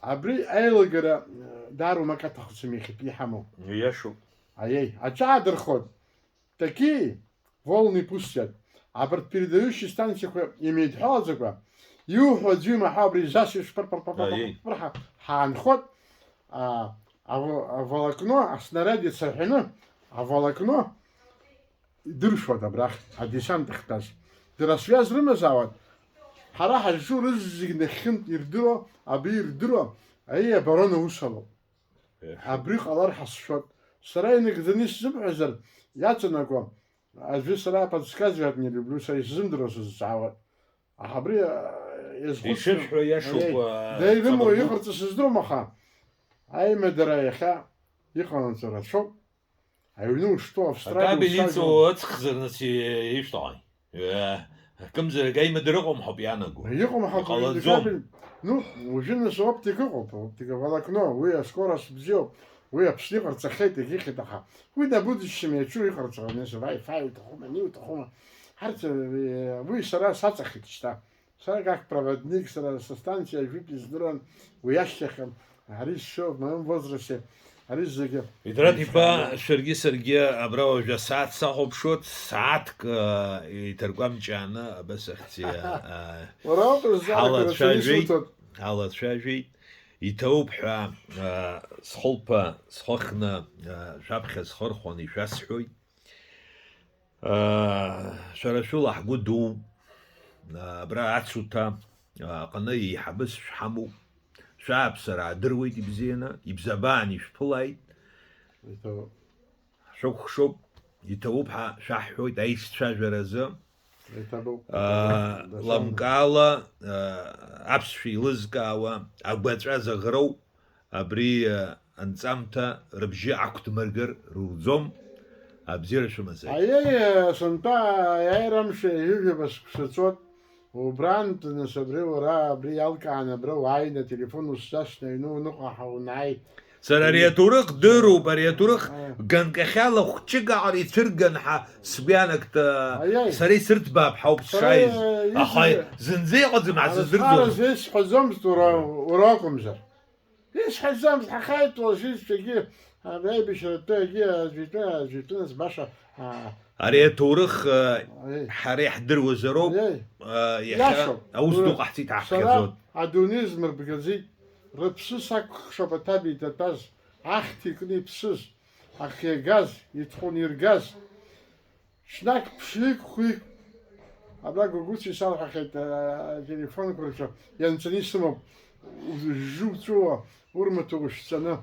абри аилагара, даара умак аҭахӡам иахьатәи иҳамоу. Ииашоуп. Аиеи, аҿаадырхоит. Такие волны пустят. Абарҭ передающие станциақәа имеидҳәалаӡакәа, иуҳәо аӡәы имаҳау абри засишь пыр-пыр-пыр-пыр-пыр-пыр-ҳа-, ҳаанхот, а, а, аволокно, аснаряд ицаҳәаны, аволокно идыршәуан абрахь, адесант ахьтәаз. Дара асвиаз рымазаауан, ҳара ҳазҿу рызегь нахьхьынтә ирдыруа, абри ирдыруа, аиеи, оборона усалоуп. Еҳ. Абри ҟалар ҳазшәоит. Сара инагӡаны исзыбҳәазар, иаҵанакуа, аӡәы сара подсказывать не люблю, сара исзымдыруа сызҵаауа. Аха абри, а, Ишышәҳәо иашоуп, Аиеи. Даирымуа иҟарҵо сыздырам, аха аимадара иахьа иҟанаҵо рацәоуп. Аҩны уштәоу Австралиа акабель уцәажәо. Иҵоу ыҵхзар нас ишәҭахи? Акымзарак аимадара ыҟоуп ҳәа иаанаго. Иҟоуп ҳәа. Иҟалаӡом. Акабель, ну, уажәы нас оптика ыҟоуп, оптика волокно, уи аскорость бзиоуп, уи Аԥсны иҟарҵахьеит, егьихьит, аха уи на будущем иаҿу иҟарҵахьеит, нас Wi-Fi уҭахума, ани уҭахума. Арҭ, э, уи сара саҵахеит шьҭа. Сара как проводник, сара сыстанциа ажәытә издыруан, уи ашьҭахь, ари сшьо, в моем возрасте, ари зегьы. Бидрат иԥа, шәаргьы саргьы абра уажәы асааҭ сахәаԥшуеит, сааҭк, э, иҭыркәамҷааны абас ахьӡи, э, Уара уоуп, Рзан, ҳалацәажәеит, акрыцәа исуҭоит. Ҳалацәажәеит. Иҭабуп ҳәа, э, схылԥа схыхны, э, шәаԥхьа схырхәаны ишәасҳәоит. Шәара шәыла ҳгәы ду, абра ацуҭа аҟны еиҳабыс шәҳамоуп, шәааԥсара аадыруеит ибзианы, ибзабаан ишәԥылааит. Иҭабуп. Ҳшәыкәхшоуп, иҭабуп ҳәа шәаҳҳәоит аицәажәаразы. Иҭабуп. Ламкаала, аԥсшәа еилызкаауа агәаҵәа зыӷроу, абри, э, анҵамҭа рыбжьы ақәдмыргар руӡом, абзиара шәымазааит. Аиеи, сынтәа аиааира амш ҩажәижәаба шықәса ҵуеит, убрантә нас абри уара, абри иалкааны абра уааины, ателефон усзасны аҩны уныҟәа ҳәа унааи. Сара ари аҭоурых дыруп, ари аҭоурых Аиеи. Ганкахьала хәҷык аҟара ицәырган ҳәа сгәы иаанагт, э, Аиеи. Сара исырҭбаап ҳауп Сара, сшааиз. Э, Аха изы-, зынӡа иҟаӡам, ҳа сыздырӡом. Азхара зеисҳәаӡомызт уара, уара акәымзар. Исҳәаӡомызт, ҳахаиҭлоз исцәагьы, абри аибашьратәы агьи аӡәитәы, аӡәитәы нас баша, аа. Ари аҭоурых, э, Аиеи. Ҳара иаҳдыруазароуп, Аиеи. Э, иахьа Иашоуп. Аус ду Ура. Ҟаҳҵеит, Сара ҳаԥхьаӡоит. Адунеи змырбгаӡеит, рыԥсы сакәыхшоуп аҭаб иҭатәаз, ахьҭа икны иԥсыз, ахьиагаз, иҭҟәаны иргаз. Ҽнак ԥшьҩык, хәҩык, абра Гәыгәыци салҳәахьеит, ателефонқәа рҿы ианҵаны исымоуп, уажәы уҵәыуа урмаҭәа ушәҵаны,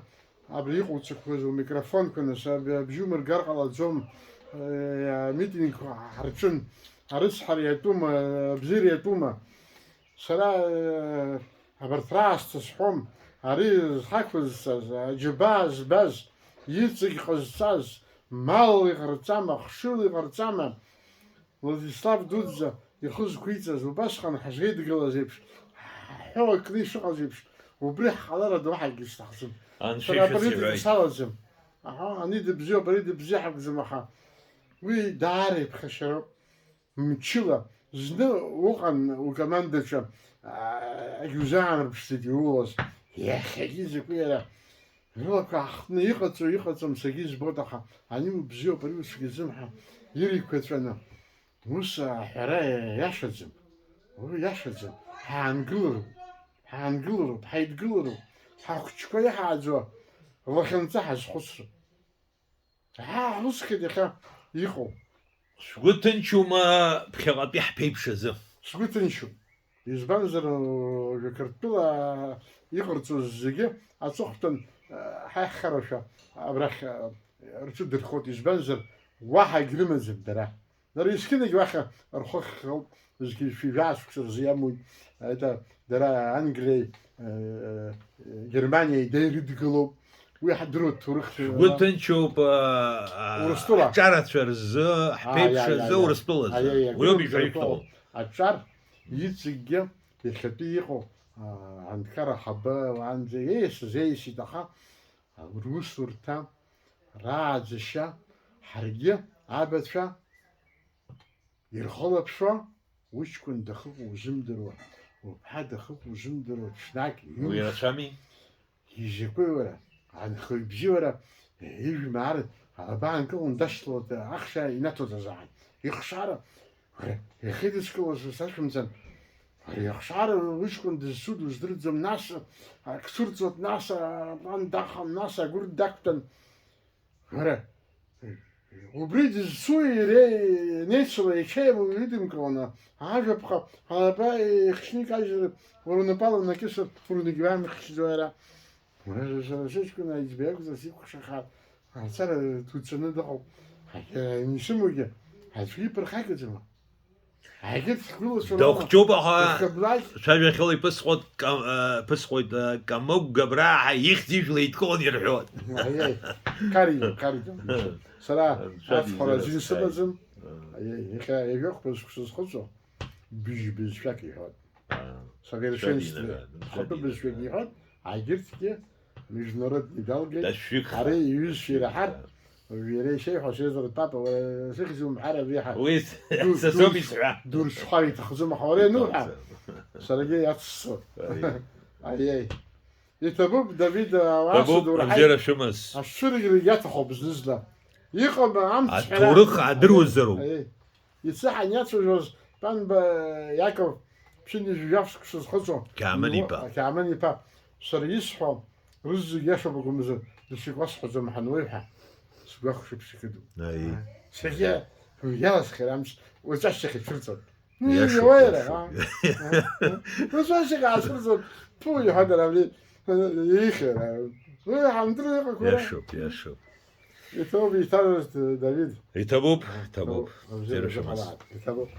абри иҟоуҵақәаз умикрофонқәа, нас, аб-, абжьы умыргар ҟалаӡом, амитингқәа ҳарҿын, арыцҳара иатәума, абзиара иатәума? Сара, э, абарҭ раасҭа сҳәом, ари зҳақәызҵаз, аџьабаа збаз, иҵегь ҟазҵаз, мал иҟарҵама, хшыҩ иҟарҵама, Владислав дуӡӡа ихы зқәиҵаз, убасҟан ҳзеидгылаз еиԥш, ҳҳәо акны ишыҟаз еиԥш, убри ҳҟалар ада уаҳагьы сҭахӡам. Анцәа Сара ишәыцеи, аполитика ҳәа. Салаӡам. Аҳа, ани дыбзиоуп, ари дыбзиа ҳакәӡам, аха уи даара иԥхашьароуп. Мчыла, зны уҟан укомандаҿы, аа, егьузаанарԥшӡеит иуулаз, иахьагьы закәи иара, рылақәа аахтны иҟаҵоу иҟаҵам саргьы избоит, аха ани убзиоуп, ари усгьы зымҳәа иреиқәаҵәаны, ус аҳәара иашаӡам, уи иашаӡам, ҳаангылароуп, ҳаангылароуп, ҳаидгылароуп, ҳахәыҷқәа иҳааӡо лахьынҵа ҳазхәыцроуп. Аа, усхьеит иахьа иҟоу. Шәгәы ҭынчума ԥхьаҟатәи ҳԥеиԥш азы? Сгәы ҭынчуп. Избанзар, уажәы Қырҭтәыла иҟарҵоз зегьы аҵыхәтәан, ҳаиҳарашәа абрахь рҿы дырхоит. Избанзар, уаҳа егьрымаӡам дара. Дара есқьынагь уахь рхы ххьоуп, зқьи жәаа шықәса рзы иамуит. Это, дара Англиеи, э, э, Германиеи деирыдгылоуп. Уи ҳдыруа ҭоурых. Шәгәы ҭынчуп, а, а, Урыстәыла. Ҳҿарацәа рзы, ҳԥеиԥш Аиаиаиа. Азы, Урыстәылазы. Аиаиаиа. Уи ауп ишәаҩсуа. Аҿар иҵегьгьы иахьатәи иҟоу, а, аҳәынҭқарра ҳаба уаанӡа еиасыз еиасит, аха русурҭа, рааӡашьа, ҳаргьы абацәа ирхылаԥшуа, уҷкәын дахыҟоу узымдыруа, уԥҳа дахыҟоу узымдыруа, ҽнак Уи ҩымш рацәами? Изакәи уара? Анхаҩ бзиа уара, ижәмаар, алаба аанкылан дашьҭалоит, ахшара инаҭоит азааит. Ихшара, уара, иахьыдыскылаз сашәымҵан. Ари ахшара уҷкәын дызцу дыздырӡом, нас ак цәырҵуеит, нас аплан дахам, нас агәыр дақәтәан. Ара, убри дызцу иреи-, неицәала иҽеим уаҩы идымкыланы, ажәаԥҟа, алаба ихшьны икажьзар, уара унапала унакьысыр, урнагьы уамхьӡо иара. Уара сара сыҷкәын аиҵбы иакәзар сикәыхшахар, мацара дуцәаны дыҟоуп. Ҳагьа ишымоугьы, аӡәгьы иԥырхагаӡама. Егьырҭ ҳгәылацәа роума? Дыхәҷуп, аха ихыблак? Шәажәахьала иԥысҟоит, ка-, э, ԥысҟоит, э, Камыгә Габраа ҳәа ихьӡ ижәла иҭгылан ирҳәон. Аиеи, кариу, кариу. Сара Анцәа ацхәара дизыразҵааит. Азин сымаӡам. Аиеи, иахьа ҩажәа хәба сзызхәыцуа, быжь бызшәак иҳәон. Совершенстве. Анцәа хатәы динаган. Бызшәак иҳәон, егьырҭгьы международный далгеит. Дашәҩык. Ари иҩызцәа ираҳар, Уажә иара ишеиҳәо сеидртәап, уара сыхьӡ умҳәар абри ҳа. Уи ду-, са соуп ду-, исҳәа. Дурҽхәар иҭахӡам, аха уара иануҳәа, саргьы иацсҵоит. Аиеи. Аиеи. Иҭабуп, Давид, ауаа Ҭабуп, сыдурҳаит. Абзиара шәымаз. Ашәыргьы иаҭахуп зны-зынла. Иҟам амц ҳәара. Аҭоурых аадыруазароуп. Аиеи. Иацы ҳаниацәажәоз, Ԥанба Иаков ԥшьынҩажәи жәаф шықәса зхыҵуа. Қьааман иԥа. Қьааман иԥа. Сара исҳәо, Рызегь иашоуп акәымзар, даҽакы уасҳәаӡом ҳануеи ҳәа сгәахәшәа ԥшьакы ду. Аи. Саргьы уи иаласхьан амц уаҵәы ашьҭахь ицәырҵуан. Иашоуп, уи иара, иашоуп. А? Уаҵәы ашьҭахь аацәырҵуан, ԥу, иҳәан, дара абри, ихьыр, а? Уи ҳамдыр иҟақәоу ара. Иашоуп, иашоуп. Иҭабуп, иҭабуп, Давид. Иҭабуп, иҭабуп. Абзиара Џьара шәымаз. Иҟалааит. Иҭабуп.